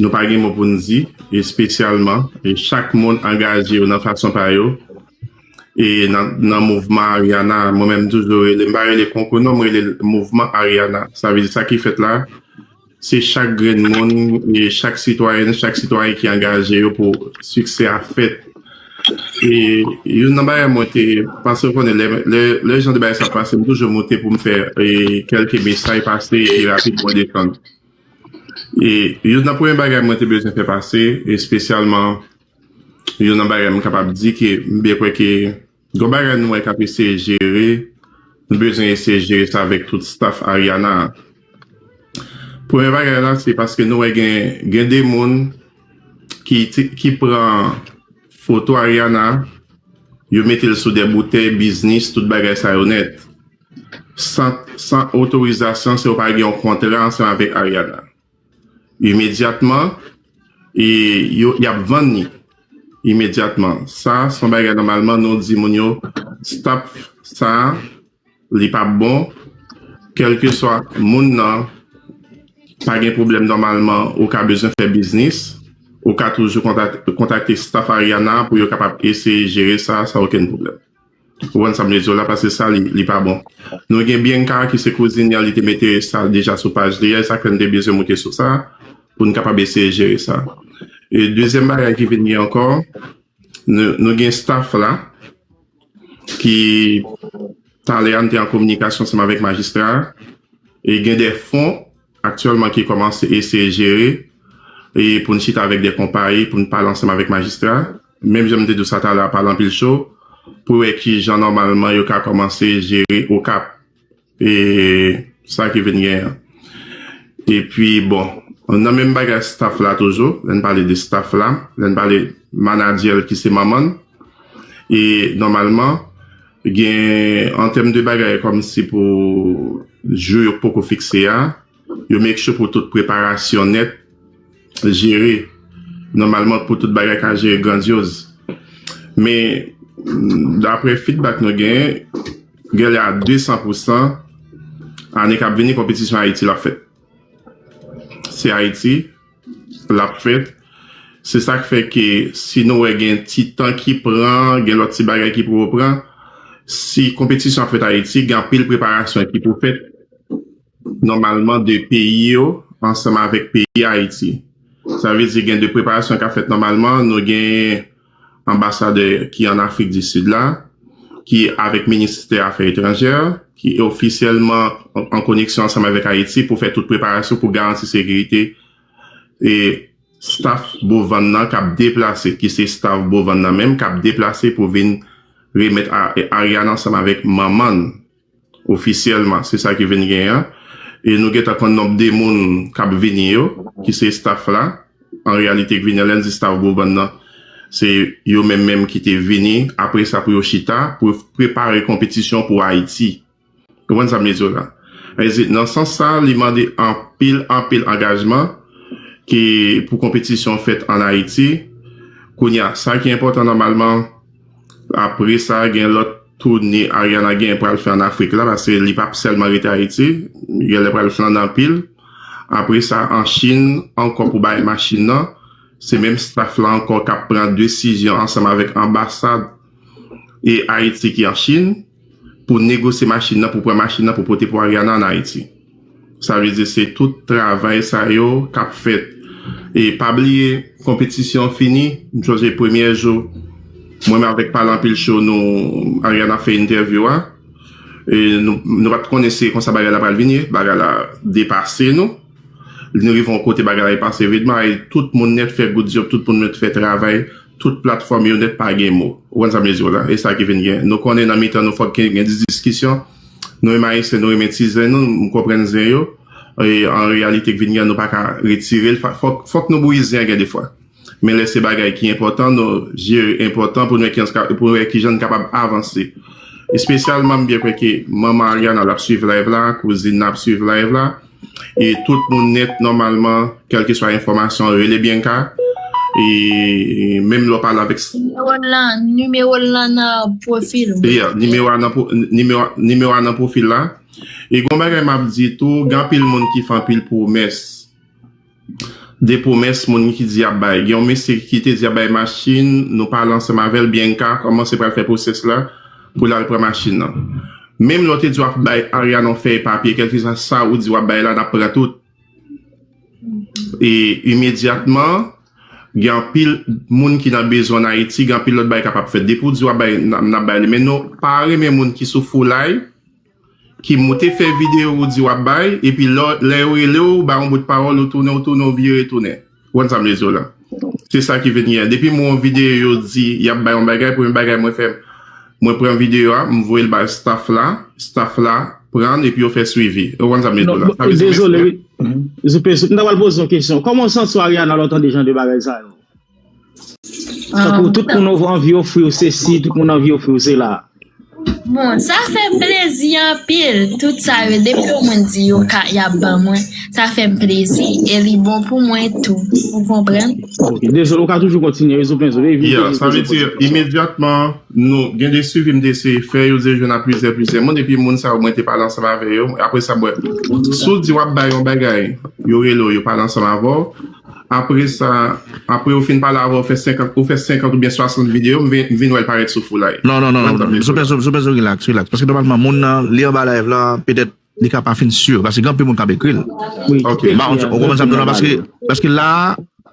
nou pa gen mo pou n di, espesyalman, e chak moun angaje yo nan fason pa yo. E nan, nan mouvman Ariana, mwen menm toujou rele, m pa rele konkou non, m rele l mouvman Ariana. Sa vle di sa ki fèt la, se chak grenn moun, e chak sitwayèn, chak sitwayen ki angaje yo pou siksè a fèt. E youn nan bagay mwen te, paske w konnen, lè, lè, lè jan de bagay sa pase, m toujou moute pou m fè, e, kèlke mesaj pase, epi rapid mwen desann. E youn nan premye bagay mwen te bezwen fè pase, espesyalman, youn nan bagay m kapab di ke m byen kwè ke gon bagay nou wè k ap eseye jere, nou bezwen eseye jere sa avèk tout staff Ariana a. Premye bagay la, se paske nou wè gen, gen de moun ki, ti- ki pran foto Ariana, yo mete l sou de boutèy, biznis, tout bagay sa yo nèt. San, san otorizasyon, san yo pa gen yon kontra ansanm avèk Ariana. Imedyatman, e yo, y ap vann li. Imedyatman. Sa, se yon bagay nòmalman nou di moun yo, stop sa, li p ap bon. Kèlkeswa moun nan, pa gen pwoblèm nòmalman, ou ka bezwen fè biznis, ou ka toujou kontak-, kontakte staff Ariana pou yo kapab eseye jere sa, san okenn pwoblèm. Ou konprann sa m vle di w la, paske sa, li, li pa bon. Nou gen Bianca, ki se kouzin li an, li te mete sa deja sou paj li a, e sa k fè n te bezwen moute sou sa, pou n kapab eseye jere sa. E dezyèm bagay ki vin gen ankò, nou, nou gen staff la, ki talè a n te an kominikasyon ansanm avèk majistra a, e gen de fon aktyèlman ki kòmanse eseye jere, e pou n chita avèk de konpayi, pou n pale ansanm avèk majistra, menm jan m te di w sa talè a, pale anpil cho, pou wè kijan nòmalman yo ka kòmanse jere Okap. E sa ki vin genyen. Epi, bon, nan menm bagay staff la toujou, lè n pale de staff la, lè n pale manager ki se manman n, e nòmalman, gen, an tèm de bagay kòmsi pou jou yo poko fikse a, yo make sure pou tout preparasyon nèt jere nòmalman, pou tout bagay ka jere grandyoz. Men, mm, daprè feedback nou genyen, genlè a de san pou san, ane k ap vini, konpetisyon Ayiti l ap fèt. Se Ayiti l ap fèt. Se sa k fè ke si nou wè gen ti tan ki pran, gen lòt ti bagay ki poko pran, si konpetisyon ap fèt Ayiti, gen anpil preparasyon ki pou fèt nòmalman de peyi yo ansanm avèk peyi Ayiti. Sa vle di gen de preparasyon k ap fèt nòmalman. Nou gen anbasadè ki an Afrik di Sid la, ki avèk ministè afè etranjè, ki ofisyèlman an, an koneksyon ansanm avèk Ayiti pou fè tout preparasyon pou garanti sekirite e staff Bovann nan k ap deplase, ki se staff Bovann nan menm, k ap deplase pou vin remèt a, Ariana ansanm avèk manman l ofisyèlman. Se sa ki vin genyen an. E nou gentan konn nonb de moun k ap vini yo, ki se staff la. An reyalite, k vini an, lè n di staff Bovann nan, se yo menm menm ki te vini apre sa pou yo chita, pou yo prepare konpetisyon pou Ayiti. Ou konprann sa m vle di w la? Nan sans sa, li mande anpil, anpil angajman ki pou konpetisyon fèt an Ayiti. Kounye a, sa ki enpòtan nòmalman, apre sa, gen lòt toune Ariana gen pral fè an Afrik la, paske li p ap sèlman rete Ayiti, genlè pral fè ann anpil. Apre sa, an Chin, ankò pou bay machin nan, se menm staff la ankò k ap pran desizyon ansanm avèk anbasad e Ayiti ki an Chin pou negosye machin nan, pou pran machin nan, pou pote pou Ariana an Ayiti. Sa vle di se tout travay sa yo k ap fèt. E pa bliye, konpetisyon fini, m sonje premyè jou, mwen menm avèk Pale Anpil Show, nou, Ariana fè entèvyou a. E nou, nou pa t konnen se konsa bagay la pral vini, bagay la depase nou. Nou rive yon kote bagay la depase vidman, e tout moun nèt fè good job, tout moun nèt fè travay, tout platfòm yo nèt pa gen mo. Ou konn sa m vle di w la? E sa ki vin gen. Nou konnen nan mitan nou fòk gen, gen diskisyon. Nou menm Ayisyen, nou renmen ti zen nou, m konprann zen yo. E an reyalite k vin gen, nou pa ka retire l. Fòk, fòk nou bouyi zen an gen de fwa. Men lè se bagay ki enpòtan, nou jere enpòtan pou nou wè ki, pou nou wè kijan n kapab avanse. Espesyalman, m byen kwè ke manman Ariana l ap swiv live la, kouzin nan ap swiv live la. E tout moun nèt, nòmalman, kèlkeswa enfòmasyon, rele Bianca. E menm lè w pale avèk Nimewo l lan, nimewo l lan nan pwofil mwen. Yeah, nimewo a nan pwo-, nimewo, nimewo a nan pwofil la. E gon bagay m ap di tou, gen anpil moun ki fè anpil pwomès. De pwomès moun ki di y ap bay. Gen yon mesye ki te di y ap bay machin, nou pale ansanm avè l, Bianca kòmanse pral fè pwosès la pou l al pran machin nan. Menm lè w te di w ap bay Ariana yon fèy papye, kèlkeswa sa ou di w ap bay la, n ap pran tout. E imedyatman, gen anpil moun ki nan bezwen ann Ayiti, gen anpil lòt bagay k ap ap fèt. Depi w di w ap bay, n ap, n ap bay li. Men nou pa renmen moun ki sou foulay, ki moute fè videyo ou di w ap bay, epi lè, lè yo rele w, ou bay yon bout pawòl, ou tounen, ou tounen, ou vire tounen. Ou konn sa m vle di w la? Se sa ki vin gen. Depi m wè yon videyo yo di y ap bay yon bagay, premye bagay mwen fè, mwen pran videyo a, m voye l bay staff la, staff la pran l, epi yo fè swivi. Ou konn sa m vle di w la? Sa vle di dezole, wi. Soupe, soupe, m ta pral poze yon kesyon. Kòman w santi w, Ariana, lè w tande jan de bagay sa yo? Tankou tout moun anvi ofri w sesi, tout moun anvi ofri w sela. Bon, sa fè m plezi anpil. Tout sa yo, depi yo mwen di yo ka, y ap ban mwen, sa fè m plezi. E li bon pou mwen tou. Ou konprann? Ok, dezole, ou ka toujou kontinye, wi, souple, souple. Yeah, sa vle di, imedyatman, nou, gen de swivi m te eseye fè, yo di yo jwenn ak plizyè, plizyè moun, epi moun sa yo, mwen te pale ansanm avè yo. Apre sa, mwen, si w di w ap bay yon bagay, yo rele w, yo pale ansanm avè w. Apre sa, apre yo fin pale avè w, ou fè senkant, ou fè senkant oubyen swasant videyo, m vin, m vin wè l parèt sou foulay. Non, non, non, non, non. Souple, souple, souple, relax, relax. Paske nòmalman, moun nan, li anba live la, petèt, li ka pa fin si. Paske gen anpil moun k ap ekri l. Wi, ki te ekri a, ou konprann sa m di w la, paske, paske la,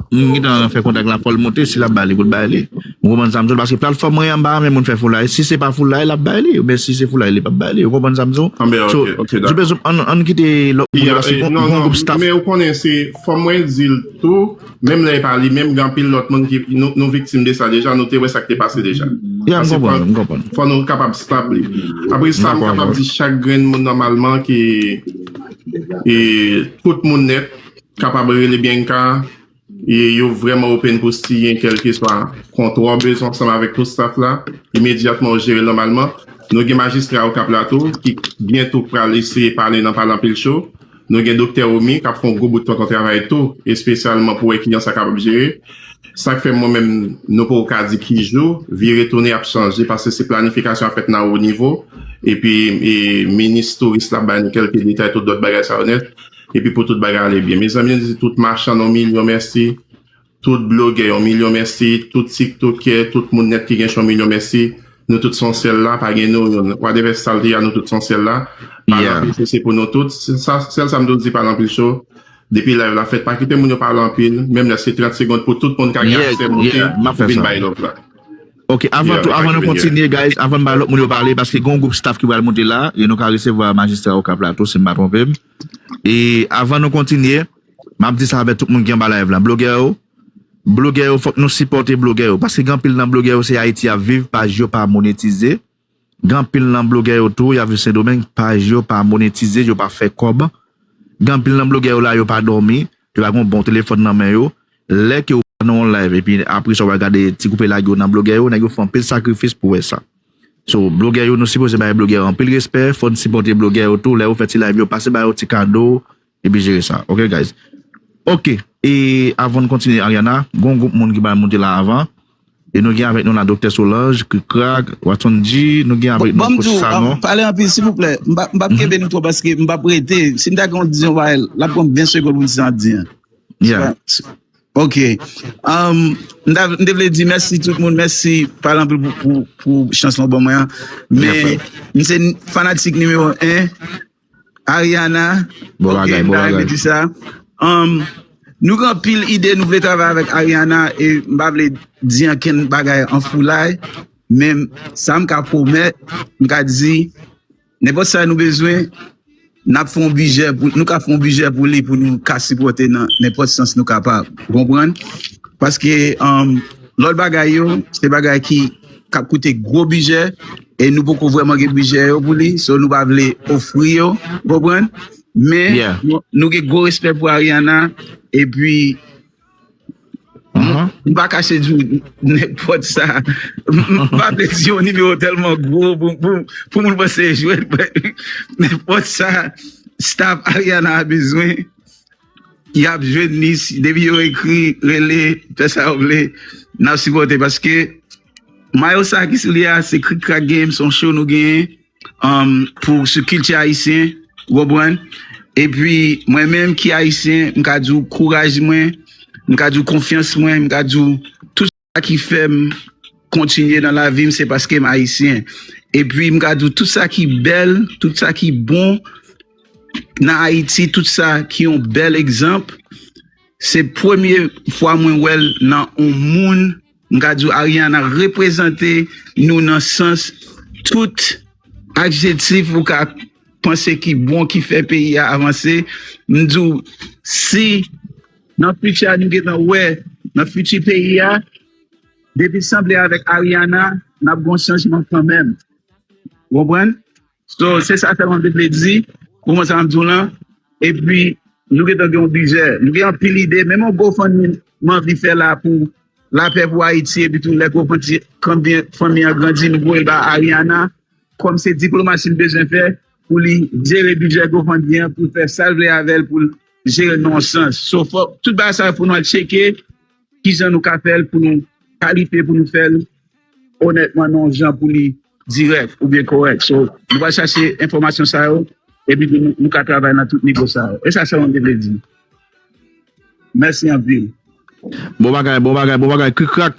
m gentan fè kontak la, fò l monte, si l ap bay li, pou l bay li. Ou konprann sa m di w la, paske platfòm mwen an, m pa renmen moun fè foulay. Si se pa foulay, l ap bay li. Oubyen si se foulay, li p ap bay li. Ou konprann sa m di w? Anben, ok, ok, dakò. Ann, ann kite lòt moun yo, paske gon gwoup staff. Men ou konnen, se, fò mwen di l tou, menm lè e pa li menm, gen anpil lòt moun ki, nou, nou viktim de sa deja, nou te wè sa k te pase deja. Ya, m konprann, m konprann. Fò nou kapab stop li. Apre sa, m kapab di chak grenn moun nòmalman ki, e, tout moun nèt kapab rele Bianca, e yo vrèman open pou siyen kèlkeswa kontra w bezwen ansanm avèk tout staff la. Imedyatman, w jere l nòmalman. Nou gen majistra yo k ap la tou, ki byento pral eseye pale nan Pale Anpil Show. Nou gen Doktè Omi k ap fè yon gwo bout tonton travay tou, espesyalman pou wè kijan sa kapab jere. Sa k fè mwen menm, nou poko ka di ki jou, vire tounen ap chanje, paske se planifikasyon ap fèt nan wo nivo, epi, e, minis touris la bay nou kèlke detay, tout lòt bagay sa yo nèt, epi pou tout bagay ale byen. Mezanmi, nou di tout machann yon milyon mèsi, tout blogè yon milyon mèsi, tout tiktokè, tout moun nèt ki gen yon milyon mèsi. Nou tout se yon sèl la, pa gen nou youn. Whatever sa l te ye a, nou tout se yon sèl la. Pale anpil cho se pou nou tout. Sèl sa m toujou di, pale anpil cho. Depi live la fèt, pa kite moun yo pale anpil. Menm lè se trant segonn pou tout moun ka gen aksè monte, vin bay love la. Ok, avan tou, avan nou kontinye, guys, avan n bay lòt moun yo pale, paske gen yon gwoup staff ki pral monte la, e nou ka resevwa majistra Okap la tou, si m pa twonpe m. E avan nou kontinye, m ap di sa avèk tout moun ki anba live la. Blogè yo, blogè yo, fòk nou sipòte blogè yo, paske gen anpil nan blogè yo, se Ayiti y ap viv, paj yo pa monetize. Gen anpil nan blogè yo tou, y ap viv Sendomeng, paj yo pa monetize, yo pa fè kòb. Gen anpil nan blogè yo la, yo pa dòmi, yo pa gen yon bon telefòn nan men yo. Lè ke ou pa nan yon live, epi apre sa w al gade ti koupe lage yo nan blogè yo, nèg yo fè anpil sakrifis pou wè sa. So, blogè yo, nou sipoze bay blogè yo anpil respè, fò n sipòte blogè yo tou, lè yo fè ti live yo, pase ba yo ti kado, epi jere sa. Ok, guys? Ok, e avan n kontinye, Ariana, gen yon gwoup moun ki pral monte la avan. E nou gen avèk nou la Doktè Solange, Krikrak, Watson G, nou gen avèk nou Coach Sanon. Pale anpil, silvouplè. M p ap kenbe nou twòp paske m p ap rete. Si m ta gen yon di yon bagay, l ap pran m ven segonn pou m di sa m ap di an. Ok. M te vle di mèsi tout moun, mèsi pale anpil pou chans lan w ban mwen an. Men, m se fanatik nimewo en. Ariana. Bon bagay, bon bagay. Di sa. Um, nou gen anpil ide nou vle travay avèk Ariana e m pa vle di ankenn bagay an foulay, men sa m ka pwomèt, m ka di nenpòt sa nou bezwen, n ap fè yon bijè, nou ka fè yon bijè pou li pou nou ka sipòte nan nenpòt sans nou kapab. Ou konprann? Paske um, lòt bagay yo, se bagay ki k ap koute gwo bijè e nou poko vrèman gen bijè yo pou li, so nou pa vle ofri yo, ou konprann? Men nou gen gwo respè pou Ariana, epi m pa kache di w nenpòt sa. M pa vle di yon nimewo tèlman gwo pou, pou, pou moun panse e jwèt, nenpòt sa staff Ariana a bezwen. Y ap jwenn li, depi yo ekri, rele, fè sa yo vle, n ap sipòte paske mayo sa ki sou li a, se Krik Krak Game, se yon show nou genyen um, pou sou kilti ayisyen, ou konprann? Epi mwen menm ki ayisyen, m ka di w kouraj mwen, m ka di w konfyans mwen, m ka di w tout sa ki fè m kontinye nan lavi m, se paske m ayisyen. Epi m ka di w tout sa ki bèl, tout sa ki bon, nan Ayiti, tout sa ki yon bèl egzanp, se premye fwa mwen wè l nan yon moun, m ka di w Ariana reprezante nou nan sans tout adjetif ou ka panse ki bon, ki fè peyi a avanse. M di w, si nan fiti a nou gentan wè, nan fiti peyi a, depi sanble avèk Ariana, n ap gen yon chanjman kanmenm. Ou konprann? So, se sa sèlman m te vle di, pou mwen sa m di w lan. Epi, nou gentan gen yon bijè. Nou gen anpil ide. Menm yon GoFundMe, m anvi fè la pou Lapè pou Ayiti, epi tou lè GoFundMe an grandi, nou voye l ba Ariana. Kòm se diplomasi l bezwen fè pou li jere bijè GoFundMe an, pou l fè sa l vle avè l, pou l jere l nan yon sans. So, fòk tout bagay sa yo pou nou al tcheke kijan nou ka fè l, pou nou kalifye, pou nou fè l onètman nan yon jan pou li dirèk oubyen kòrèk. So, nou pral chache enfòmasyon sa yo, epi tou nou, nou ka travay nan tout nivo sa yo. E sa sèlman m te vle di. Mèsi anpil. Bon bagay, bon bagay, bon bagay, Krik Krak.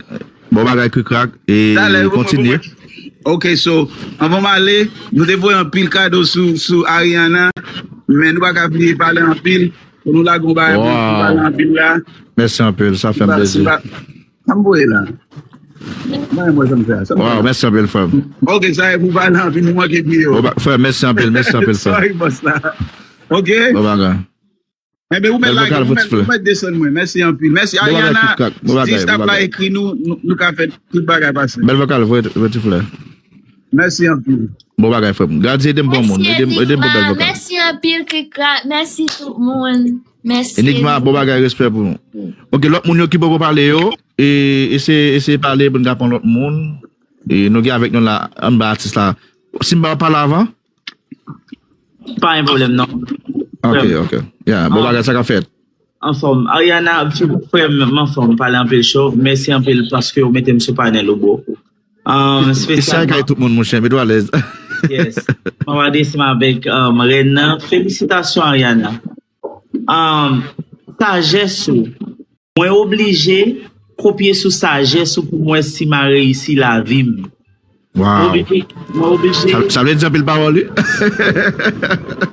Bon bagay, Krik Krak. E kontinye. Ok, so, anvan m ale, nou te voye anpil kado sou, sou Ariana, men nou pa ka vin pale anpil. Pou nou lage yon bagay pou nou pale anpil la. Mèsi anpil, sa fè m plezi. Sa m voye la. Mwen, mwen, sa m fè a. Sa m voye Waw, la. Mèsi anpil, frè m. Ok, sa e pou pale anpil, nou manke pi yo. Bon, ba- Frè, mèsi anpil, mèsi anpil, frè. Sorry, boss la. Ok? Bon bagay. Enben, ou mèt Bèl lage, vokal, ou mèt, Fritz Fleur. Ou mèt desann mwen. Mèsi anpil. Mèsi, Bon bagay, Ariana, Krik Krak. Bon bagay, si staff bon la bagay. Ekri nou, nou, nou ka fè tout bagay pase. Bèl vokal, vre, vre ti flè. Mèsi anpil. Bon bagay, frè m. Gad, ede m bon moun. Ede m ede m pou bèl vokal. Mèsi anpil, Krik Krak. Mèsi tout moun. Mèsi. Enigma, bon bagay, respè pou nou. Ok, lòt moun yo ki poko pale yo, e, eseye, eseye pale pou n ka pran lòt moun. E nou gen avèk nou la, anba atis la. Si m pa pale avan? Pa gen pwoblèm, non. Ok, ok. Ya, bon bagay, sa ka fèt. Anfòm. Ariana, frè m, m anfòm, pale anpil cho. Mèsi anpil paske w mete m sou panèl ou, bro. Um, Sa e kay tout moun, monchè, mete w alèz. Yes. Mwen va adrese m avèk um, rèn nan. Felisitasyon, Ariana. Um, sajès ou. Mwen oblije kopye sou sajès ou pou m wè si m a reyisi lavi m. Wow. Mwen oblije, mwen oblije, Sa, sa vle di anpil pawòl, wi.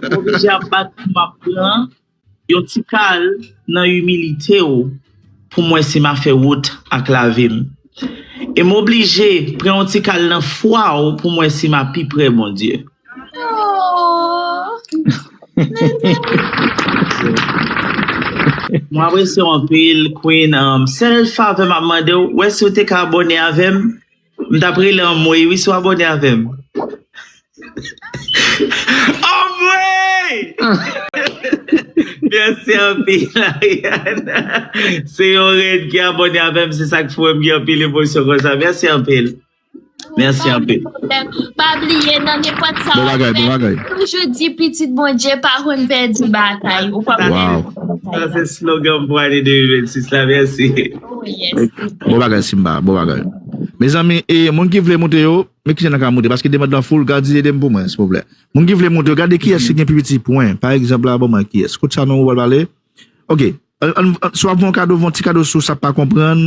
mwen oblije ap bat pou m ap pran yon ti kal nan imilite w pou m wè si m a fè wout ak lavi m. E m oblije pran yon ti kal nan fwa w pou m wè si m a pi pre Bondye. Mwen apresye w anpil, Queen. Um, sèl favè m ap mande w, wè si w te ka abòne avè m. M t ap rele anmwey, wi, si w abòne avè m. Anmwey! Mèsi anpil, Ariana. Se yon rèn ki abòne avè m, se sa k fè m gen anpil emosyon konsa. Mèsi anpil. Mèsi anpil. Pa bliye nan nenpòt sa Bon bagay, bon bagay. Toujou di pitit Bondye pa konn pèdi batay. Ou pa Wow. Sa se slogan pou ane de mil vennsis la. Mèsi. Oh, yes. Bon bagay, Simba, bon bagay. Mezanmi, e moun ki vle moute yo, men ki jan nan ka moute, paske demann lan full, gad ede m pou mwen, silvouplè. Moun ki vle moute yo, gade kiyès ki gen pi piti pwen. Pa egzanp, la, ban mwen kiyès. Kot sa non ou pral pale? Ok. An- an- an- Si w ap fè yon kado, fè yon ti kado sou sa pa konprann.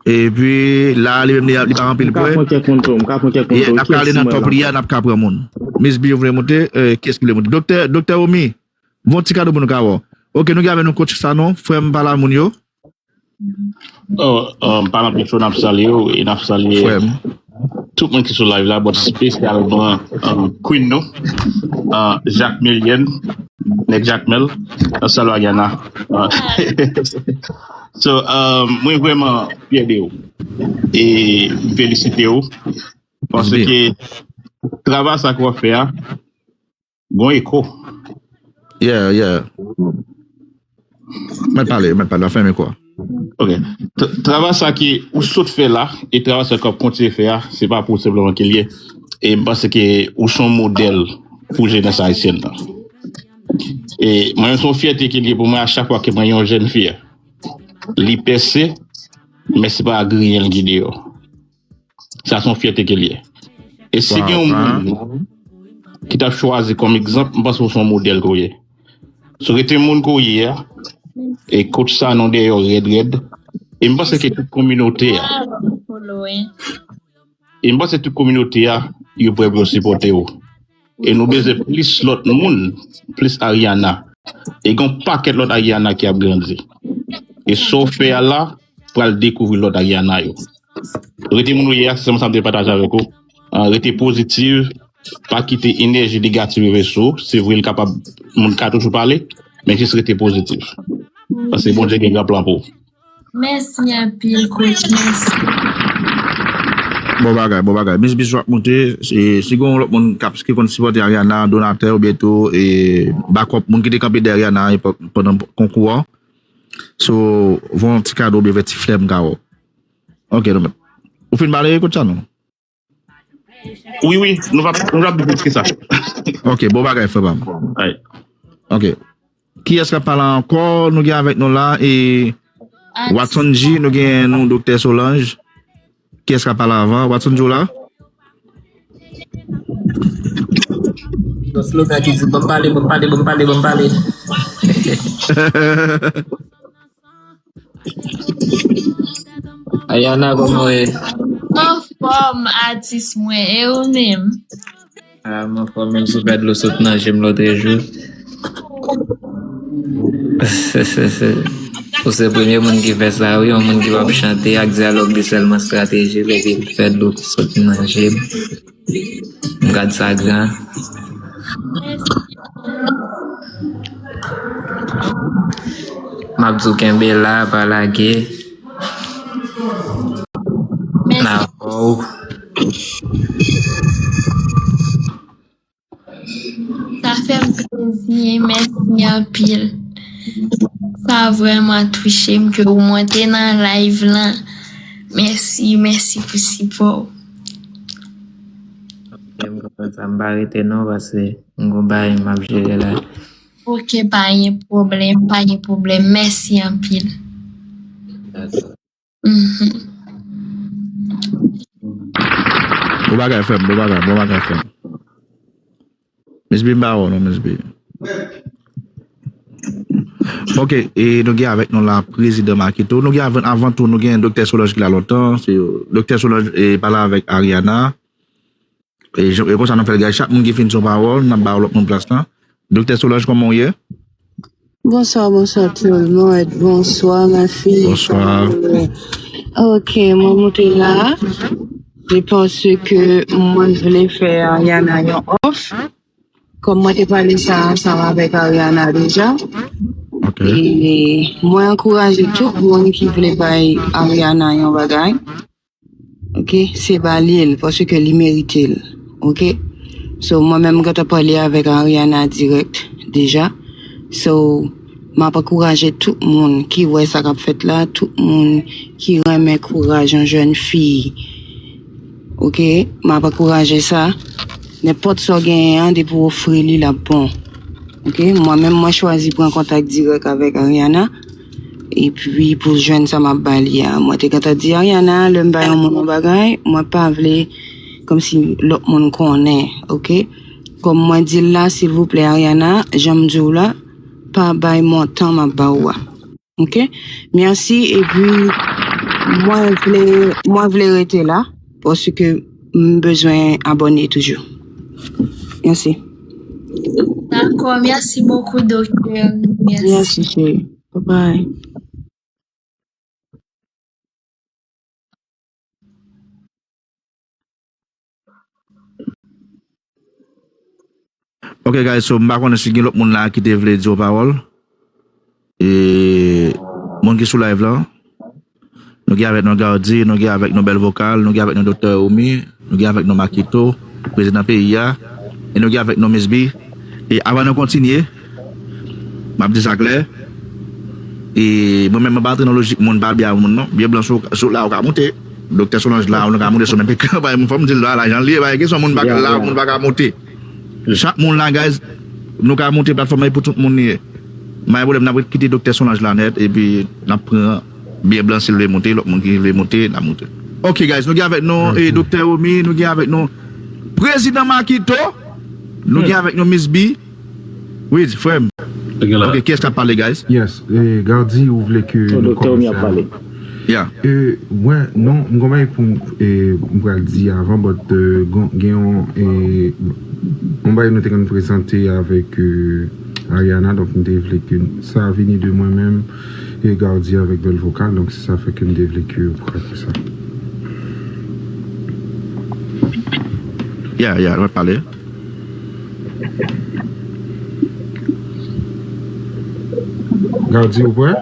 Epi la, li menm, li, li pa anpil M ka pwen. pran kèk moun tou, m ka pran kèk moun Yeah, tou. n ap ka ale nan top li a, n ap ka pran moun. Miss B, ou vle moute? Euh, kiyès ki vle moute? Doktè, Doktè Omi, bon ti kado pou nou ka wè. Ok, nou gen avè nou coach Sanon, frè m, pale a moun yo. Oh, um, palan pifo n ap salye w e n ap salye Frè m. Tout moun ki sou live la, but spesyalman um, Queen nou, uh, Jacques Million, nèg Jacmel, nan Salwagiana. Uh, so, um, mwen vrèman fyè de ou. E m felisite ou. Paske travay sa k w ap fè a, gon eko. Yeah, yeah. Mèt pale, mèt pale, la fèmen kwa. Ok. T- Travay sa ki ou sot fè la, e travay sa k ap kontinye fè a, se pa pou ou senpleman ke l ye. E m panse ke ou se yon modèl pou jenès ayisyèn nan. E mwen, se yon fyète ke l ye pou mwen a chak fwa ke mwen yon jèn fi. Li pèse, men se pa griyen l ki deyò. Sa se yon fyète ke l ye. E si gen yon moun ki t ap chwazi kòm egzanp, m panse w se yon modèl ke w ye. Si w rete moun ke w ye a, e coach Sanon dèyè w rèd rèd, e m panse ke tout kominote a, e m panse tout kominote a, yo prè pou yo sipòte w. E nou bezwen plis lòt moun, plis Ariana. E gen yon pakèt lòt Ariana ki ap grandi. E sa w fè a la, pral dekouvri lòt Ariana yo. Rete moun ou ye a, se sèlman sa m te pataje avèk ou. Ah, rete pozitif, pa kite enèji negatif rive sou ou. Se vre, l kapab, moun ka toujou pale, men jis rete pozitif. Paske Bondye gen gran plan pou ou. Mèsi anpil, coach. Mèsi. Bon bagay, bon bagay. Miss Bichou ap monte. Si, si gen yon lòt moun k ap ki konn sipòte Ariana, donatè oubyen tou, e, bakòp, moun ki te kanpe dèyè Ariana e, pandan konkou an. So, voye yon ti kado oubyen voye ti flè m ka wè w. Ok, nou mèt. Ou fin pale, coach Sanon? Wi, wi, nou va, nou va di plis ke sa. Ok, bon bagay, frè pa m. Ay. Ok. Kiyès k ap pale ankò? Nou gen avèk nou la, e Watson G, nou gen nou Doktè Solange. Kiyès k ap pale avan? Watson G, ou la? Yon slogan ki di, "Ban m pale, ban m pale, ban m pale, ban m pale." Ayana, kòman w ye? Anfòm, atis mwen, e ou menm? Ah, m anfòm, menm si w fè dlo sot nan je m lòtrejou. Ou se premye moun ki fè sa, wi, yon moun ki p ap chante ak dyalòg li sèlman, estrateji l, epi l fè dlo sot nan je m. M gad sa gran. M ap di w kenbe la, pa lage. N a wè w. Sa fè m plezi, mèsi anpil. Sa vrèman touche m ke ou monte nan live lan. Mèsi, mèsi pou sipò w. M konprann sa, m pa rete non, paske m gon bagay m ap jere la. Ok, pa gen pwoblèm, pa gen pwoblèm. Mèsi anpil. Dakò. Mhm. Bon bagay, frè m, bon bagay, bon bagay, frè m. Miss B, m pa wè w non, Miss B. Ok, e nou gen avèk nou la prezidan Makito. Nou gen avan, avan tou, nou gen Doktè Solange ki la lontan. Se Doktè Solange e pale avèk Ariana. E, jan- e konsa nou fè l, guys. Chak moun ki fin di yon pawòl, n ap ba lòt moun plas la. Doktè Solange, kòman w ye? Bonsoir, bonsoir tout le monde. Bonsoir, ma fille. Bonsoir. Ok, mwen monte la. Se paske mwen vle fè Ariana yon òf. Kòm mwen te pale sa ansanm avèk Ariana deja. Ok. E mwen ankouraje tout moun ki vle bay Ariana yon bagay. Ok, se ba li l, paske li merite l. Ok? So, mwen menm, m gentan pale avèk Ariana dirèk deja. So, m ap ankouraje tout moun ki wè sa k ap fèt la, tout moun ki renmen kouraj yon jèn fi. Ok? M ap ankouraje sa. Nenpòt sa w genyen an, depi w ofri li, l ap bon. Ok? Mwen menm, mwen chwazi pran kontak dirèk avèk Ariana. Epi, pou jwenn sa m ap ba li a, mwen te gentan di Ariana, lè m ba yon moun yon bagay, mwen pa vle kòmsi lòt moun konnen, ok? Kòm mwen di l la, silvouplè, Ariana, jan m di w la, pa bay montan m ap ba ou a. Ok? Mèsi, epi mwen vle, mwen vle rete la, paske m bezwen abòne toujou. Mèsi. Dakò, mèsi bokou, doktè. Mèsi. Mèsi, cheri. Bye bye. Ok, guys, so m pa konnen si gen lòt moun la ki te vle di yon pawòl. E moun ki sou live la, nou gen avèk nou Gardy, nou gen avèk nou Bèl Vokal, nou gen avèk nou Doktè Omi, nou gen avèk nou Makito, prezidan peyi a, e nou gen avèk nou Miss B. E avan nou kontinye, m ap di sa klè, e mwen menm, mwen pa antre nan lojik moun pa byen a moun non. Byen blan sou, sou la, ou ka monte. Doktè Solange la, ou ka monte sou menm ekran, pa moun fò m di l la, la, jan l ye, pa gen kesyon moun pa la, moun pa ka monte. Chak moun la, guys, nou ka monte, platfòm nan pou tout moun li ye. Ma gen pwoblèm, n ap kite Doktè Solange la nèt, epi n ap pran byen blan si l vle monte, lòt moun ki vle monte, n ap monte. Ok, guys, nou gen avèk nou e Doktè Omi, nou gen avèk nou Prezidan Makito, nou gen avèk nou Miss B. Wi, frè m. Ok, kiyès k ap pale, guys? Yes, e, Gardy, ou vle ke nou kòmanse avè? Yeah. E, mwen, non, m gon bagay pou m, e, m pral di avan, but, e, gon- gen yon, e, yon bagay nou te konn prezante avèk, e, Ariana, donk m te vle ke sa vini de mwen menm e Gardy avèk Bèl Vokal, donk se sa fè ke m te vle ke ou pral fè sa. Yeah, yeah, nou pale. Gardy, ou prè?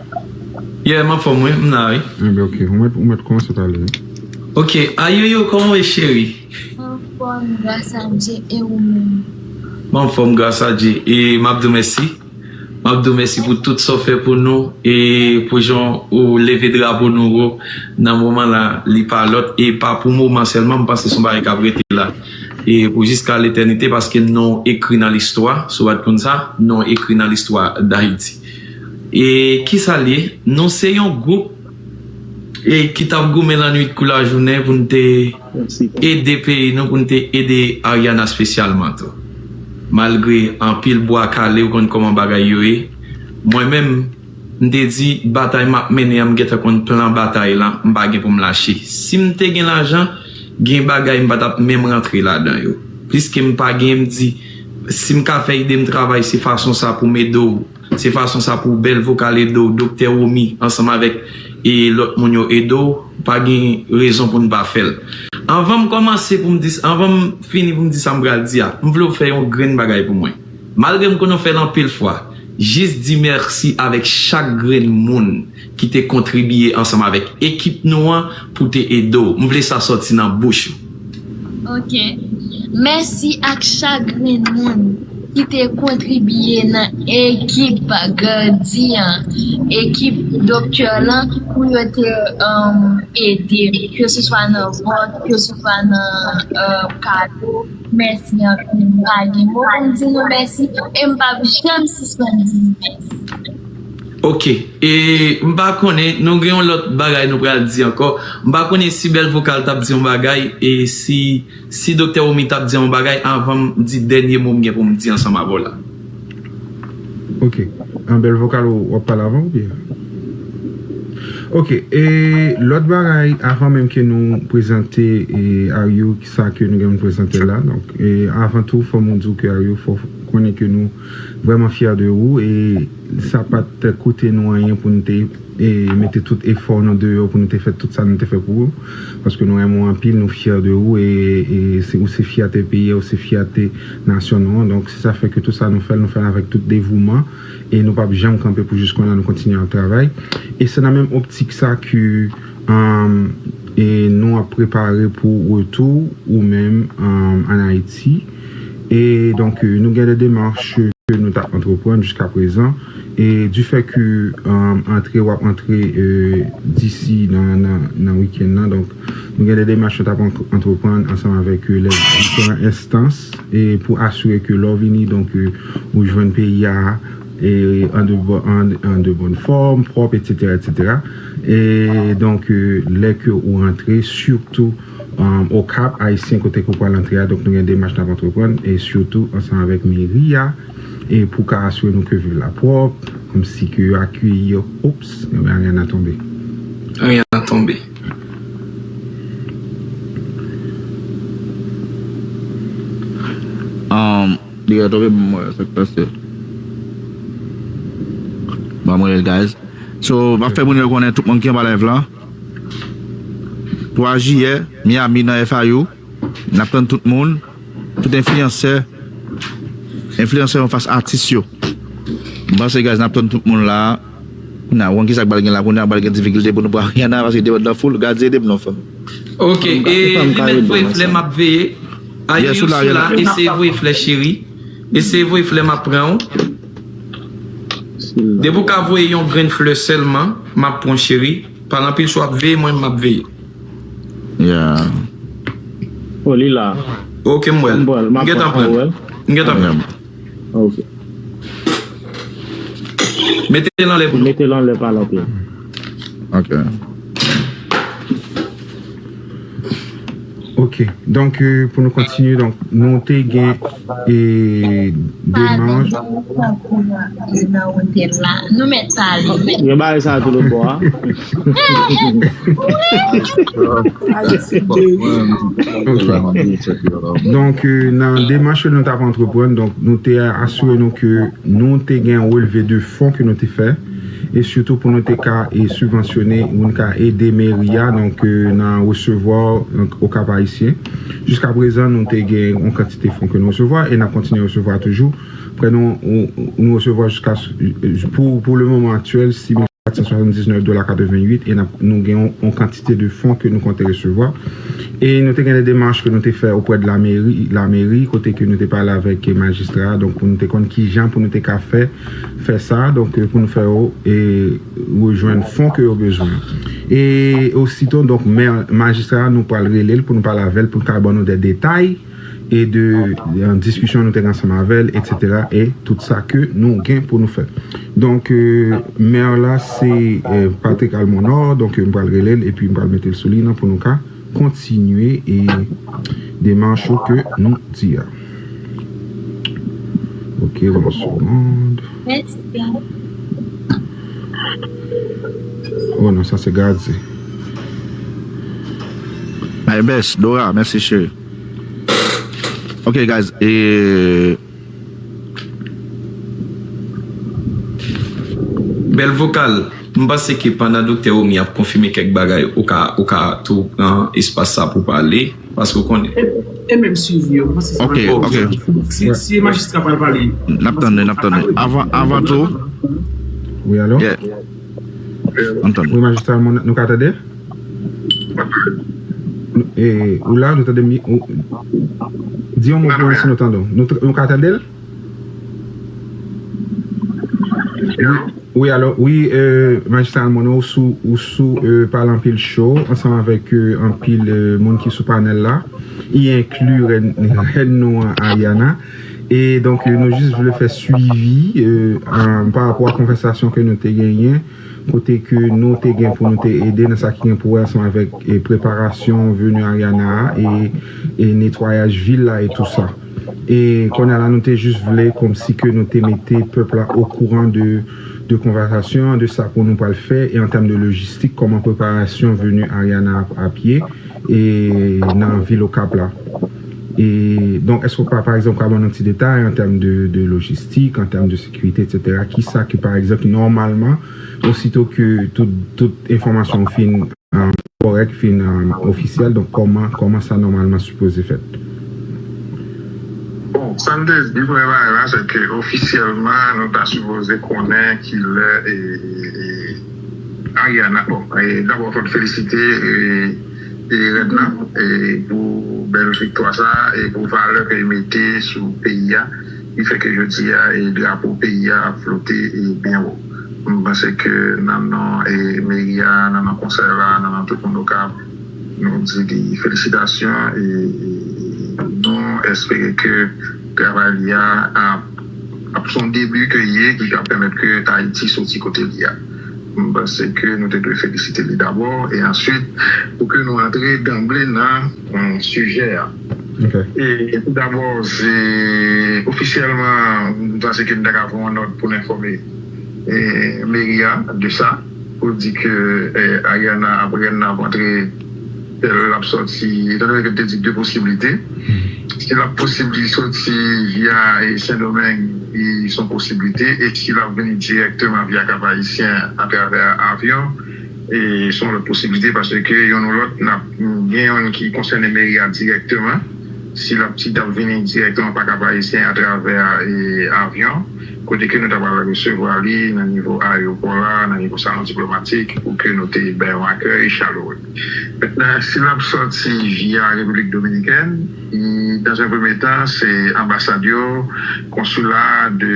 Yeah, m anfòm, wi, m la, wi. Enben, ok, ou mèt, ou mèt kòmanse pale, wi. Ok, Ayoyo, kòman w ye, cheri? M anfòm, gras a Dye, e ou menm? M anfòm, gras a Dye, e m ap di w mèsi. M ap di w mèsi pou tout sa w fè pou nou, e pou jan ou leve drapo nou wo nan moman la, li pa lòt, e pa pou moman sèlman, m panse se yon bagay k ap rete la. E pou jiska letènite, paske non w ekri nan listwa, si w pa t konn sa, non w ekri nan listwa Dayiti. E kisa l ye? Nou se yon gwoup e ki t ap goumen lannwit kou lajounen pou n te ede peyi nou, pou n te ede Ariana espesyalman tou. Malgre anpil bwa kale, ou konn kòman bagay yo ye. Mwen menm, m te di batay m ap mennen an, m gentan konn plan batay lan, m pa gen pou m lache. Si m te gen lajan, gen bagay m pa t ap menm rantre ladan yo. Pliske m pa gen, m di, si m ka fè ede m travay, se fason sa pou m ede w. Se fason sa pou Bèl Vokal ede w, Doktè Romi ansanm avèk e lòt moun yo ede w, pa gen rezon pou n pa fè l. Anvan m kòmanse pou m di, anvan m fini pou m di sa m pral di a, m vle w fè yon grenn bagay pou mwen. Malgre m konnen w fè l anpil fwa, jis di mèsi avèk chak grenn moun ki te kontribiye ansanm avèk ekip nou an pou te ede w. M vle sa sòti nan bouch ou. Ok. Mèsi ak chak grenn moun ki te kontribiye nan ekip Gardy an, ekip doktè lan, pou yo te um, ede m, keseswa nan vòt, keseswa nan uh, kado. Mèsi anpil. M pa gen mo pou m di nou mèsi e m p ap janm sispann di nou mèsi. Ok, e m pa konnen, nou gen yon lòt bagay nou pral di ankò. M pa konnen si Bèl Vokal t ap di yon bagay, e si, si Doktè Romi t ap di yon bagay anvan m di dènye mo m gen pou m di ansanm avè w la. Ok. An bèl vokal ou w ap pale avan oubyen? Ok. E lòt bagay, avan menm ke nou prezante e Are You, sa ke nou gen pou prezante la. Donk, e avan tou, fò nou di w ke Are You, fò konnen ke nou vrèman fyè de ou e sa pa t koute nou anyen pou nou te e mete tout efò nou deyò pou nou te fè tout sa nou te fè pou ou. Paske nou renmen w anpil, nou fyè de ou e, e se, ou se fyète peyi a, ou se fyète nasyon nou an. Donk, se sa fè ke tout sa nou fè l, nou fè l avèk tout devouman e nou p ap janm kanpe pou jis kounye a nou kontinye ap travay. E se nan menm optik sa ke um, e nou ap prepare pou retou ou menm um, ann Ayiti. E donk, e, nou gen de demach ke nou t ap antreprann jiska prezan. E difè ke um, antre w ap antre e, disi nan, nan, nan wikenn nan, donk nou gen de demach nou t ap an- antreprann ansanm avèk e, lè diferan enstans e pou asire ke lè w vini, donk e, ou jwenn peyi a e, an de, bon- an, an de bòn fòm, pwòp, etsetera, etsetera. E donk, e, lè ke ou rantre, sitou um, Okap, Ayisyen kote ke ou pral antre a, donk nou gen demach n ap antreprann, e sitou ansanm avèk meri a, e pou ka asire nou ke vil la pwòp, kòmsi ke yo akeyi yo, ops, ebyen, Ariana tonbe. Ariana tonbe. Um, li ka tonbe, mwen, sa k pase. Bon, mwen, guys. So, m ap fè moun yo konnen, tout moun ki anba live la. Twa jiyè, Miami nan F I U. N ap tann tout moun. Tout enfliyansè. Enfliyansè yo fas atis yo. M panse, guys, n ap tann tout moun la. Kounye a, w konn ki sa k pral gen la, kounye a pral gen difikilte pou nou pran Ariana paske li te nan foul. Gadye, ede m non, fanmi. Ok, e li mèt voye flè, m ap veye. Are You, sou la, eseye voye flè, cheri. Eseye voye flè, m ap pran w. Depi w ka voye yon grenn flè sèlman, m ap pran w, cheri. Pale anpil, si w ap veye, mwen, m ap veye. Yeah. Oh, li la. Ok, m wè l. M gentan pran l. M gentan pran l. Ok. Mete l anlè pou nou. Mete l anlè, pale anpil. Ok. Ok. Donk, e, pou nou kontinye, donk, nou te gen e, demach. Nou mèt pale. Yo bare sa tou lòt bò a. Ok. Donk, e, nan demach nou t ap antreprann, donk, nou te asire nou ke nou te gen yon relve de fon ke nou te fè, e sitou pou nou te ka e sibvansyone, pou nou ka ede meri a, donk, e, nan resevwa, donk, Okap Ayisyen. Jiska prezan, nou te gen yon kantite fon ke nou resevwa e n ap kontinye resevwa toujou. Prè nou, nou, nou resevwa jiska, pou, pou le moman aktyèl, sis mil kat san swasanndiznèf dola katrevennuit e n ap, nou gen yon, yon kantite de fon ke nou konte resevwa. E nou te gen de demach ke nou te fè oprè de lameri, lameri, kote ke nou te pale avèk majistra a, donk pou nou te konn kijan pou nou te ka fè, fè sa, donk, e, pou nou fè yo, e, rejwenn fon ke yo bezwen. E ositou, donk, mè, majistra a, nou pral rele l pou nou pale avè l, pou l ka ban nou de detay e de, e, diskisyon nou te gen ansanm avè l, etsetera, e tout sa ke nou gen pou nou fè. Donk, e, mè la, se, e, Patrick Almonor, donk, e, m pral rele l, epi m pral mete l sou liy nan pou nou ka kontinye e demach ou ke nou di a. Ok, yon segonn. Oh non, sa se Gazi. My best, Dora, mèsi cheri. Ok, guys, e Bèl vokal. M panse ke pandan Doktè Omi ap konfime kèk bagay, ou ka, ou ka tou pran espas sa pou pale, paske ou konnen. E, e menm swivi yo, m panse se Ok, ok. Si, si majistra pral pale. N ap tande, n ap tande. Avan, avan tou. Wi, alo? Yeah. N ap tande. Wi, majistra, nou ka tande? E, ou la, nou tande mi-, ou, di yon mo pou mwen si nou tande w. Nou, nou ka tande l? Wi, wi, alò, wi, e, Majistra Almonor, ou sou, ou sou, e, Pale Anpil Show, ansanm avèk, e, anpil, e, moun ki sou panèl la, i enkli rèn, rèn nou an, Ariana. E donk, e, nou jis vle fè swivi, e, a, pa rapò a konvèsasyon ke nou te genyen, kote ke nou te gen pou nou te ede nan sa ki gen pou wè ansanm avèk, e, preparasyon veni Ariana a e, e netwayaj vil la e tou sa. E kounye a la, nou te jis vle kòmsi ke nou te mete pèp la okouran de, de konvèsasyon, de sa pou nou pral fè, e an tèm de lojistik, kòman preparasyon veni Ariana ap, ap ye e nan vil Okap la. E donk, èske w pa, pa egzanp, ka ban nou ti detay an tèm de, de lojistik, an tèm de sekirite, etsetera? Kisa ke, pa egzanp, nòmalman, osito ke tout, tout enfòmasyon fin, um, kòrèk, fin, um, ofisyèl, donk kòman, kòman sa nòmalman sipoze fèt? Bon, sa m te di premye bagay la, se ke ofisyèlman, nou ta sipoze konnen kilè e, e, e Ariana, bon, e dabò, fò n felisite e, e Rèd la e pou bèl viktwa sa a e pou valè ke l mete sou peyi a, ki fè ke jodi a e drapo peyi a ap flote e byen wo. M panse ke nan non e meri a, nan non konsèy la, nan non tout moun Okap, nou di li felisitasyon e, e nou espere ke travay li a ap, ap se yon debi ke l ye ki ka pèmèt ke Ayiti soti kote l ye a. M panse ke nou te dwe felisite li dabò e answit pou ke nou antre danble nan, nan sijè a. E tou dabò, se ofisyèlman, m panse ke m ta ka fè yon nòt pou n enfòme e meri a de sa, pou di ke e Ariana ap rann ap antre, l ap sòti, etan done ke m te di de posiblite. Si l ap posib li sòti via e Sendomeng, e se yon posiblite, e si l ap vini dirèkteman via Kap Ayisyen atravè avyon, e se yon lòt posiblite, paske yonn ou lòt, n ap gen yonn ki konsène meri a dirèkteman. Si l ap, si l ap vini dirèkteman pa Kap Ayisyen atravè e avyon, kote ke nou ta pral resevwa li nan nivo ayewopò la, nan nivo salon diplomatik, pou ke nou te bay yon akèy chaleureux. Mentnan, si l ap sòti via Repiblik Dominikèn, i, dans un premier temps, se anbasad yo, konsila de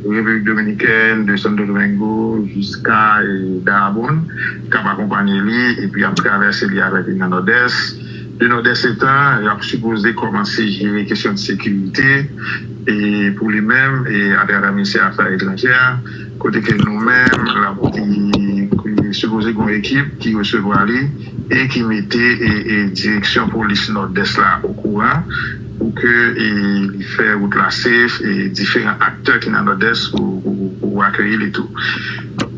Repiblik Dominikèn, de Santo Domingo, jiska e Dajabón, k ap akonpanye li, epi ap travèse li avèk li nan Nòdès. De Nòdès etan, y ap sipoze kòmanse jere kesyon de sekirite e pou li menm e atravè Ministè Afè Etranjè, kote ke nou menm, l ap, e, e sipoze gen yon ekip ki resevwa li e ki mete e, e direksyon polis Nòdès la okouran pou ke e, li fè wout la safe e diferan aktè ki nan Nòdès pou, pou, pou akeyi li tou.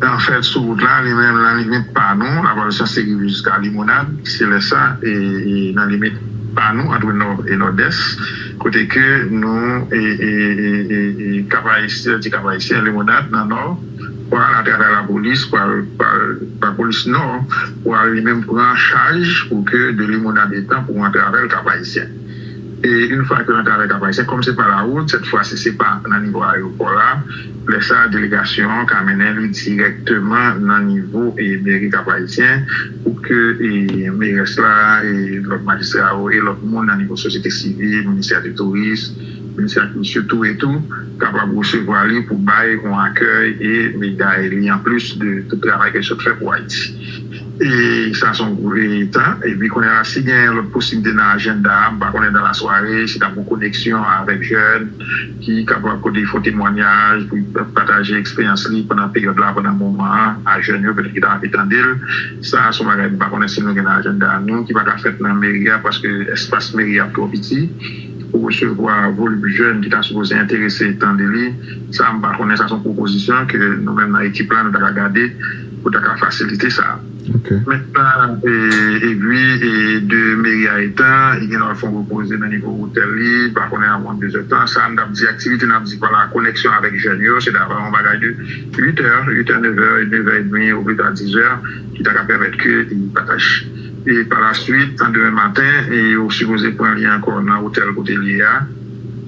Anfèt, sou wout la, li menm, nan limit pa nou, lapolis lan se rive jiska Limonad, se lè sa, e, e nan limit pa nou, ant Nò e Nòdès, kote ke nou, e, e, e, e, e Kap Ayisyen, di Kap Ayisyen, Limonad nan Nò, pral atravè lapolis, pral, pral, pral polis Nò, pral li menm pran chaj pou ke de Limonad etan pou antre avè l Kap Ayisyen. E yon fwa ke l antre avè Kap Ayisyen, kòm se pa lawout, sèt fwa si se pa nan nivo ayewopò la, lè sa a, delegasyon an ka mennen li dirèkteman nan nivo e meri Kap Ayisyen pou ke e merès la, e lòt majistra yo, e lòt moun nan nivo sosyete sivil, ministè de touris, ministè kilti tou e tou, kapab resevwa li pou bay yon akèy e meday li anplis de tout travay ke l sot fè pou Ayiti. E sa se yon gwo etan. Epi kounye a, si gen lòt posiblite nan ajanda a, m pa konnen dan lasware, si t ap gen koneksyon avèk jèn ki kapab kote fè temwayaj, pou pataje eksperyans li pandan peryòd la, pandan moman an, a jèn yo petèt ki ta anvi tande l. Sa se yon bagay m pa konnen si nou gen nan ajanda nou, ki pa ka fèt nan meri a, paske espas meri a ap twò piti pou resevwa volim jèn ki ta sipoze enterese tande li. Sa, m pa konnen, sa se yon pwopozisyon ke nou menm nan ekip la, nou ta ka gade pou ta ka fasilite sa. Mentnan, e, epi, e, de meri a etan, li gen dwa fè yon repoze nan nivo otèl li, pa konnen avan de zè tan. Sa, n ap di aktivite, n ap di pa la koneksyon avèk jèn yo, se ta va yon bagay de uit è, uit è, nèf è, nèf è edmi, oubyen ta diz è, ki ta ka pèmèt ke li pataje. E pa la swit, nan demen maten, e yo sipoze pran li ankò nan otèl kote li ye a.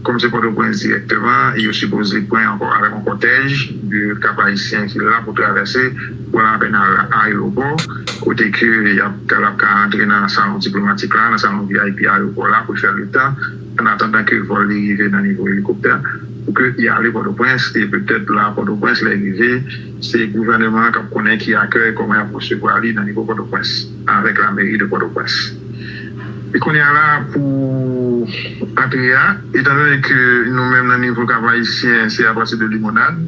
Kòm se Pòtoprens dirèkteman, e yo sipoze pran ankò avèk yon kòtèj de Kap Ayisyen ki la pou travèse, pou l avè nan ayewopò, kote ke y ap, l ap ka antre nan salon diplomatik la, nan salon V I P ayewopò la, pou l fè letan, an atandan ke vòl li rive nan nivo elikoptè, pou ke li ale Pòtoprens, e petèt la Pòtoprens, lè l rive, se gouvèneman an k ap konnen ki akèy, kòman y ap resevwa li nan nivo Pòtoprens, avèk lameri de Pòtoprens. E kounye a la, pou antre a, etan done ke nou menm nan nivo Kap Ayisyen, se apati de Limonad,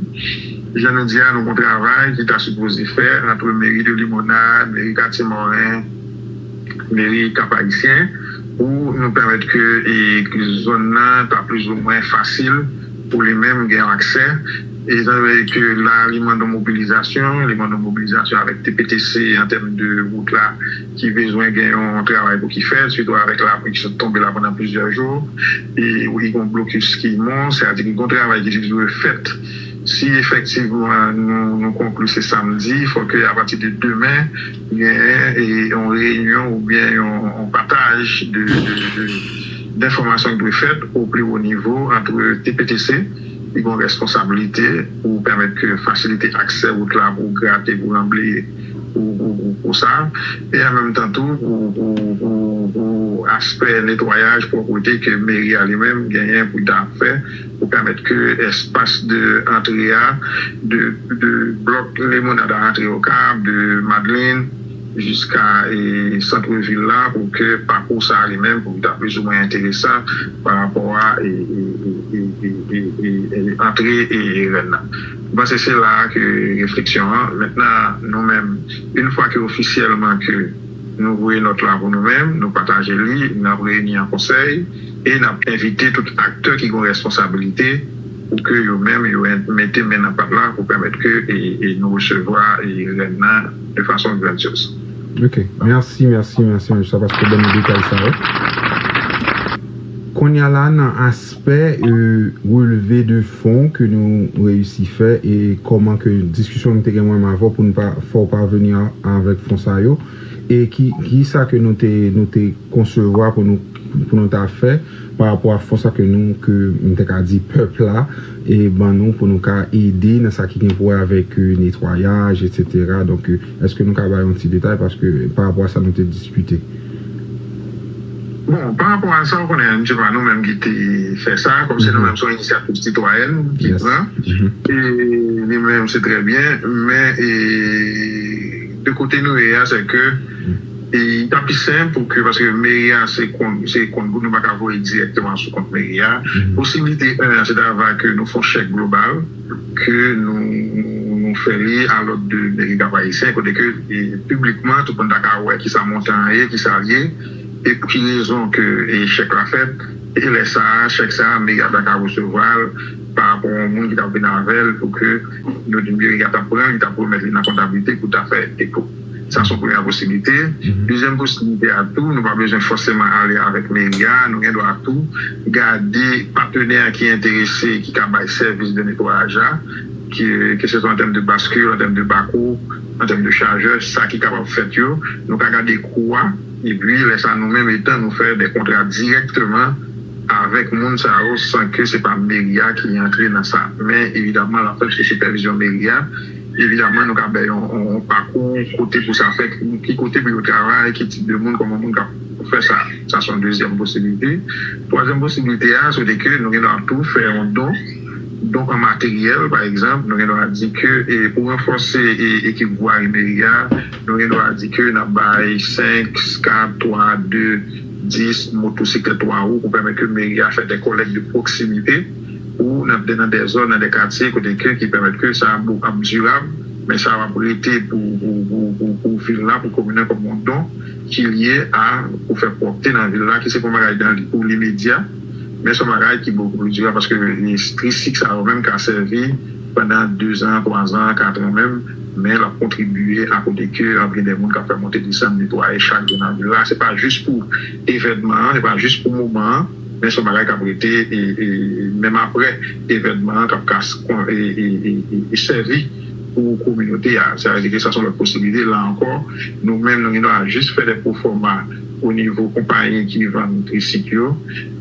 jan nou di a, nou gon travay ki ta sipoze fè ant meri de Limonad, meri Katye Mòren, meri Kap Ayisyen, pou nou pèmèt ke e, zòn nan ta plizoumwen fasil pou li menm gen aksè. Etan donne ke la, li mande yon mobilizasyon, li mande yon mobilizasyon avèk T P T C an tèm de wout la, ki bezwen gen yon travay pou ki fèt, sitou avèk lapli ki sot tonbe la pandan plizyè jou, e wi, gen yon blokis ki mou, sètadi ki gen yon travay ki dwe fèt. Si efektivman nou, nou konkli se samdi, fò ke apati de demen, genyen e, yon reyinyon oubyen yon, yon pataj de, de, de, denfòmasyon ki dwe fèt o pli wo nivo ant T P T C, ki gen responsablite pou pèmèt ke fasilite aksè wout la pou grate, pou ranble, pou, pou, pou, pou sa. E an menm tan tou, pou, pou, pou, pou aspè netwayaj, pwòpte ke meri a li menm genyen pou ta fè, pou pèmèt ke espas de antre a, de, de blòk Limonad a antre Okap, de Madlin, jiska e, sant vil la, pou ke pakou sa a li menm, pou li ta plizoumwen enteresan pa rapò a e, e, e, e, e, e, e, e antre e, e rèn nan. Mwen panse se la a ke refleksyon an. Mentnan, nou menm, yon fwa ke ofisyèlman ke nou voye nòt la pou nou menm, nou pataje li, n ap reyini an konsèy e n ap envite tout aktè ki gen responsabilite pou ke yo menm yo en- mete men nan pat la pou pèmèt ke e, e nou resevwa e rèn nan de fason grandyòz. Ok, mèsi, mèsi, mèsi, Majistra, paske w ban nou detay sa yo. Kounye a la, nan aspè e, relve de fon ke nou reyisi fè e kòman ke diskisyon nou te gen mwen avè w pou nou pa fè w paveni a- avèk fon sa yo, e ki, ki sa ke nou te, nou te konsevwa pou nou, pou nou ta fè pa rapò a fon sa ke nou, ke m te ka di pèp la, e ban nou pou nou ka ede nan sa ki gen pou wè avèk e, netwayaj, etsetera. Donk, e, èske nou ka bay yon ti detay paske pa rapò a sa nou te diskite? Bon, pa rapò a sa, ou konnen, se pa nou menm ki te fè sa, kòm se nou menm, se yon inisyativ sitwayèn ki pran, e li menm, se trè byen, men e, de kote nou ye a, se ke e, li ta pi senp pou ke, paske meri a, se kont, se kont goud, nou pa ka voye dirèkteman sou kont meri a. Posibilite en an, se ta va ke nou fè yon chèk global, ke nou, nou fè li a lòd de meri Kap Ayisyen, kote ke e, piblikman, tout moun ta ka wè ki sa montan an ye, ki sa l ye, e pou ki rezon ke e, chèk la fèt. E lè sa a, chèk sa a, meri a ta ka resevwa l pa rapò a yon moun ki t ap vin avè l pou ke nou di meri a t ap pran l, li t ap remèt li nan kontablite pou ta fè depo. Sa se yon premyè posiblite. Dezyèm posiblite a tou, nou pa bezwen fòseman ale avèk meri a, nou gen dwa tou gade patnè ki enterese, ki ka bay sèvis de netwayaj la, ke, ke se swa an tèm de baskil, an tèm de bakou, an tèm de chajè, sa ki kapab fèt yo, nou ka gade kou a, epi lè sa nou menm etan nou fè de kontra dirèkteman avèk moun sa yo san ke se pa meri a ki antre nan sa. Men evidamman, l ap fèt sou sipèvizyon meri a. Evidamman, nou ka bay yon, yon, yon pakou kote pou sa fèt, ki kote pou yo travay, ki tip de moun, kòman moun k ap fè sa. Sa se yon dezyèm posiblite. Twazyèm posiblite a, se de ke nou gen dwa tou fè yon don, don an materyèl, pa egzanp, nou gen dwa di ke e, pou ranfòse e, ekip vwari meri a, nou gen dwa di ke n ap bay senk, kat, twa, de, dis motosiklèt twa wou pou pèmèt ke meri a fè de kòlèk de pwoksimite pou nan, nan de zòn, nan de katye kote ke ki pèmèt ke sa ap dirab, men sa ap rete pou, pou, pou, pou, pou vil la, pou komin nan kòm yon don ki lye a pou fè pwòpte nan vil la, ki se pa yon bagay dan pou limedya, men se yon bagay ki bokou pli dirab paske trisik sa yo menm ka sèvi pandan dezan, twazan, katran menm, men l ap kontribye a kote ke ap gen de moun k ap fè monte desann, netwaye chak jou nan vil la. Se pa jis pou evènman an, se pa jis pou moman an, men se yon bagay k ap rete e, e, e menm apre evènman an, k ap ka s- kon- e, e, e, e, e sèvi pou kominote a. Sa vle di ke sa se yon lòt posiblite. La ankò, nou menm, nou gen dwa jis fè de pwofòma o nivo konpayi ki vann trisik yo,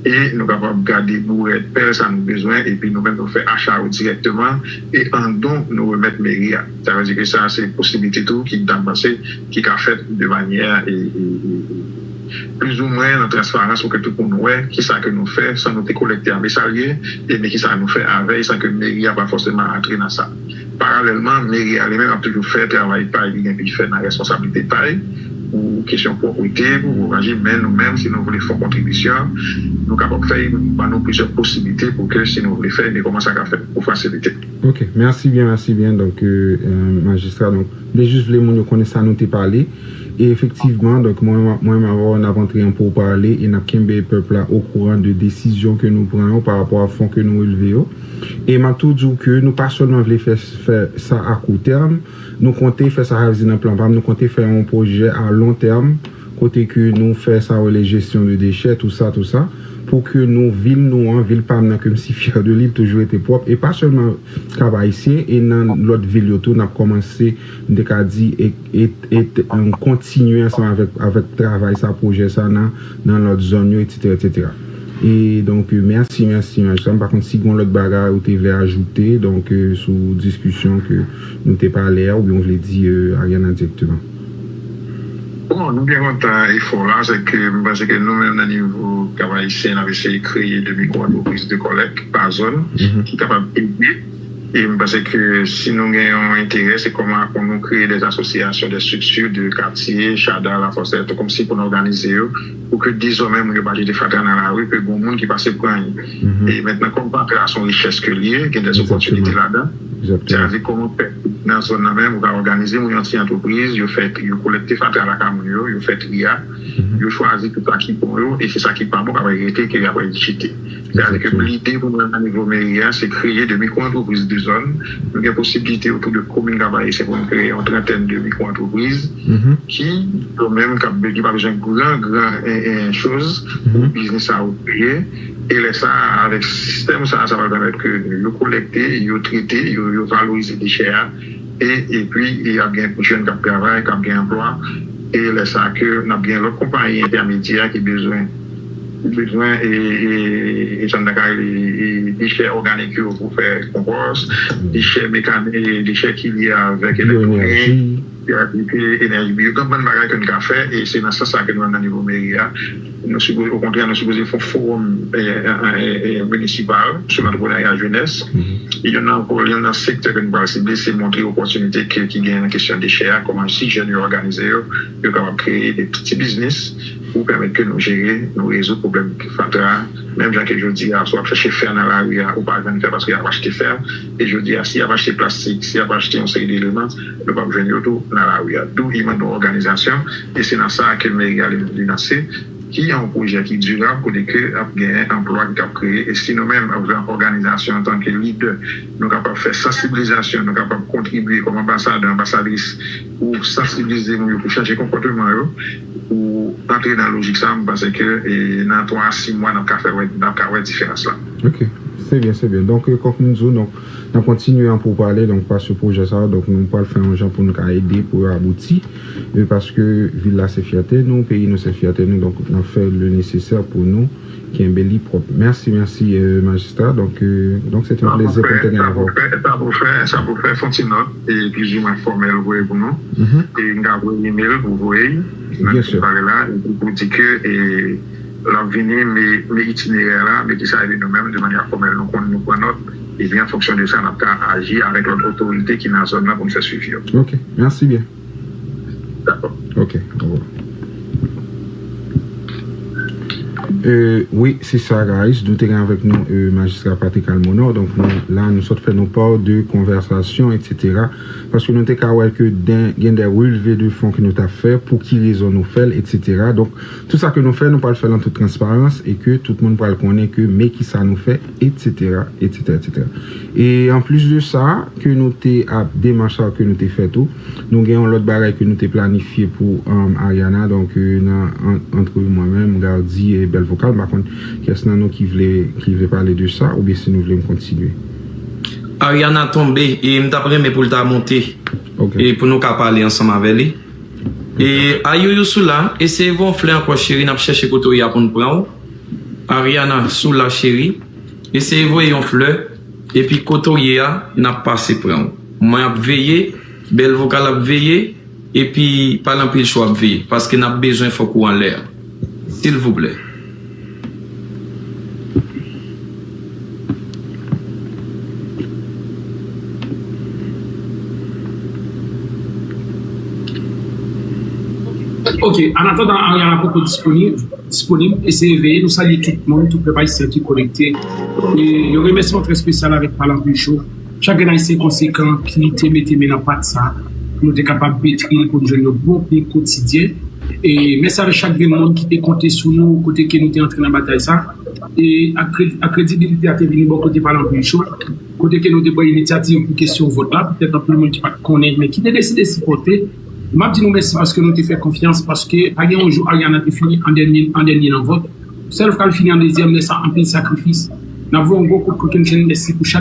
e nou kapab gade bourèt pèl sa nou bezwen, epi nou menm nou fè acha yo dirèkteman, e an don nou remèt meri a. Sa vle di ke sa se posiblite tou ki m ta panse ki ka fèt de manyè e, e, e, e, plizoumwen nan transparans pou ke tout moun wè kisa ke nou fè san nou te kolekte a, men sa l ye, e men kisa nou fè avè l san ke meri a pa fòseman antre nan sa. Paralèlman, meri a li menm ap toujou fè travay pa l ki gen pou l fè nan responsablite pa l pou kesyon pwòpte, pou range, men nou menm, si nou vle fè yon kontribisyon, nou kapab fè l, ban nou plizyè posiblite pou ke si nou vle fè l, men kòman sa ka fèt pou fasilite. Ok, mèsi byen, mèsi byen. Donk, euh, euh, majistra, donk, m te jis vle moun yo konnen sa nou te pale. E efektivman, donk, mwen, mwen, mwen avè w, n ap antre an poupale e n ap kenbe pèp la okouran de desizyon ke nou pran yo pa rapò a fon ke nou relve yo. E m ap tou di w ke nou pa sèlman vle fè, fè sa a kou tèm, nou konte fè sa, sa vle di nan plan pa m, nou konte fè yon pwojè a lon tèm, kote ke nou fè sa yo rele jesyon de dechè, tou sa, tou sa, pou ke nou, vil nou an, vil pa m nan, ke m si fyè de li, toujou rete pwòp, e pa sèlman Kap Ayisyen, e nan lòt vil yo tou, n ap kòmanse, m te ka di, e, e, e, kontinye ansanm avèk, avèk travay sa, pwojè sa nan, nan lòt zòn yo, etsetera, etsetera. E donk, euh, mèsi, mèsi, mèsi. M pa konn si gen lòt bagay ou te vle ajoute, donk, euh, sou diskisyon ke nou te pale a, oubyen ou vle di, euh, Ariana dirèkteman. Bon, nou byen kontan efò la, se ke m panse ke nou menm nan nivo Kap Ayisyen, n ap eseye kreye de mikwo antrepriz de kòlèk pa zòn ki kapab ede. E m panse ke si nou gen yon enterè, se kòman pou nou kreye de asosyasyon, de estrikti, de katye, Chada, Lafòsè, tou kòmsi pou nou òganize yo, pou ke dezòmè moun yo pa jete fatra nan lari, ke gen moun ki pase pran yo. E mentnan, kòm fatra se yon richès ke l ye, gen de opòtinite ladan. Sa vle di kòman fè nan zòn nan menm, ou ka òganize moun yo an ti antrepriz, yo fè, yo kolekte fatra lakay moun yo, yo fè tri a, yo chwazi tout sa ki bon yo, e se sa ki pa bon, k ap rete, ke y ap jete. Sa vle di ke lide pou nou nan nivo meri a, se kreye de mikwo antrepriz de zòn. Nou gen posiblite otou de komin Kap Ayisyen pou nou kreye yon trantèn de mikwo antrepriz ki, yo menm, k ap, ki pa bezwen gran, gran, en, en, choz pou biznis sa yo kreye. E lè sa, avèk sistèm sa, sa va pèmèt ke yo kolekte, yo trete, yo, yo valorize dechè a. E, epi, e ap gen jèn k ap travay, k ap gen anplwa. E lè sa ke n ap gen lòt konpayi entèmedyè ki bezwen, ki bezwen, e, e, e sa n ta ka rele, e, dechè òganik yo pou fè konpòs, dechè mekanik, dechè ki lye avèk elektwonik, biyonèji, enèji, biyo, gen bann bagay ke n ka fè, e se nan sans sa ke nou menm nan nivo meri a, nou sipoze, okontrè, nou sipoze fè yon fowòm, e, e, e, e, minisipal sou lantreprenarya jenès. E youn nan, youn nan sektè ke nou pral sible, se montre opòtinite ke, ki genyen nan kesyon dechè a, kòman si jèn yo òganize yo, yo kapab kreye de piti biznis pou pèmèt ke nou jere, nou rezoud pwoblèm fatra. Menm jan ke jodi a, si w ap chèche fè nan lari a, ou pa jwenn fè paske y ap achte fè. E jodi a, si y ap achte plastik, si y ap achte yon seri de eleman, nou p ap jwenn yo tou nan lari a. Dou li mande yon òganizasyon, e se nan sa ke meri a li, li lanse, ki yon pwojè ki dirab, kote ke ap gen anplwa ki ap kreye. E si nou menm, anvan òganizasyon, antanke lidè, nou kapab fè sansibilizasyon, nou kapab kontribye kòm anbasadè, anbasadris, pou sansibilize moun yo, pou chanje konpòteman yo, pou antre nan lojik sa, m panse ke, e, nan twa a sis mwa, n ap ka fè wè, n ap ka wè diferans la. Ok, se byen, se byen. Donk, e, kòm m di w, donk, n ap kontinye an pou pale, donk, pa sou pwojè sa a, donk, nou pral fè yon jan pou nou ka ede, pou yo abouti, e, paske vil la se fyète nou, peyi nou se fyète nou, donk, n ap fè le nesesè pou nou kenbe li pwòp. Mèsi, mèsi, e, majistra. Donk, e, donk, se te yon plezi pou m te gen avè w. Sa pou fè, sa pou fè, sa pou fè, fè yon ti nòt, e, plizoumwen fòmèl voye pou nou. E, m ka voye email pou voye, nan pale la, epi pou di ke, e, l ap vini, men, men itinerè la, men ki sa epi nou menm, de manyè fòmèl, nou konn, nou pran nòt, epi an fonksyon de sa, n ap ka aji avèk lòt otorite ki nan zòn nan pou n fè swivi yo. Ok, mèsi byen. Dakò. Ok, au revoir. E, wi, se sa, guys. Nou te gen avèk nou, e, majistra Patrick Almonor. Donk, nou, la, nou sot fè nou pa de konvèsasyon, etsetera. Paske nou te ka wè ke den, gen de relve de fon ke nou t ap fè, pou ki rezon nou fè l, etsetera. Donk, tout sa ke nou fè, nou pral fè l an tout transparans e ke tout moun pral konnen ke men ki sa nou fè, etsetera, etsetera, etsetera. E anplis de sa, ke nou te ap, demach sa ke nou te fè tou, nou gen yon lòt bagay ke nou te planifye pou, um, Ariana, donk, euh, nan, an, antre mwen menm, Gardy e Bèl Vokal, m pa konn kiyès nan nou ki vle, ki vle pale de sa, oubyen si nou vle m kontinye. Ariana tonbe, e m t ap renmen pou l ta monte, e pou nou ka pale ansanm avè li. E Ayouyou Soula, eseye voye yon flè ankò, cheri, n ap chèche kote w ye a pou n pran w. Ariana Soula, cheri, eseye voye yon flè, epi kote w ye a, n ap pase pran w. Mwen ap veye, Bèl Vokal ap veye, epi Pale Anpil Show ap veye, paske n ap bezwen fòk ou anlè a. Silvouplè. Ok, an atandan Ariana poko disponib, disponib, eseye veye, nou salye tout moun, tout pèp ayisyen ki konekte. E yon remèsiman trè espesyal avèk Pale Anpil Show. Chak grenn ayisyen konsekan ki te mete men nan pat sa. pou nou te kapab petri l pou nou jwenn yon bon pye kotidyen. E mèsi avèk chak grenn moun ki te konte sou nou kote ke nou te antre nan batay sa. E ak kredibilite a te vini bò kote pa l anpil cho, kote ke nou te pran inisyativ pou kesyon vòt la, petèt anpil moun ki pa t konnen men ki te deside sipòte. M ap di nou mèsi paske nou te fè konfyans, paske pa gen yon jou Ariana te fini an dènye an dènye nan vòt. Sèl fwa l fini an dezyèm lè sa anpil sakrifis. N ap voye yon gwo kout kokenn mèsi pou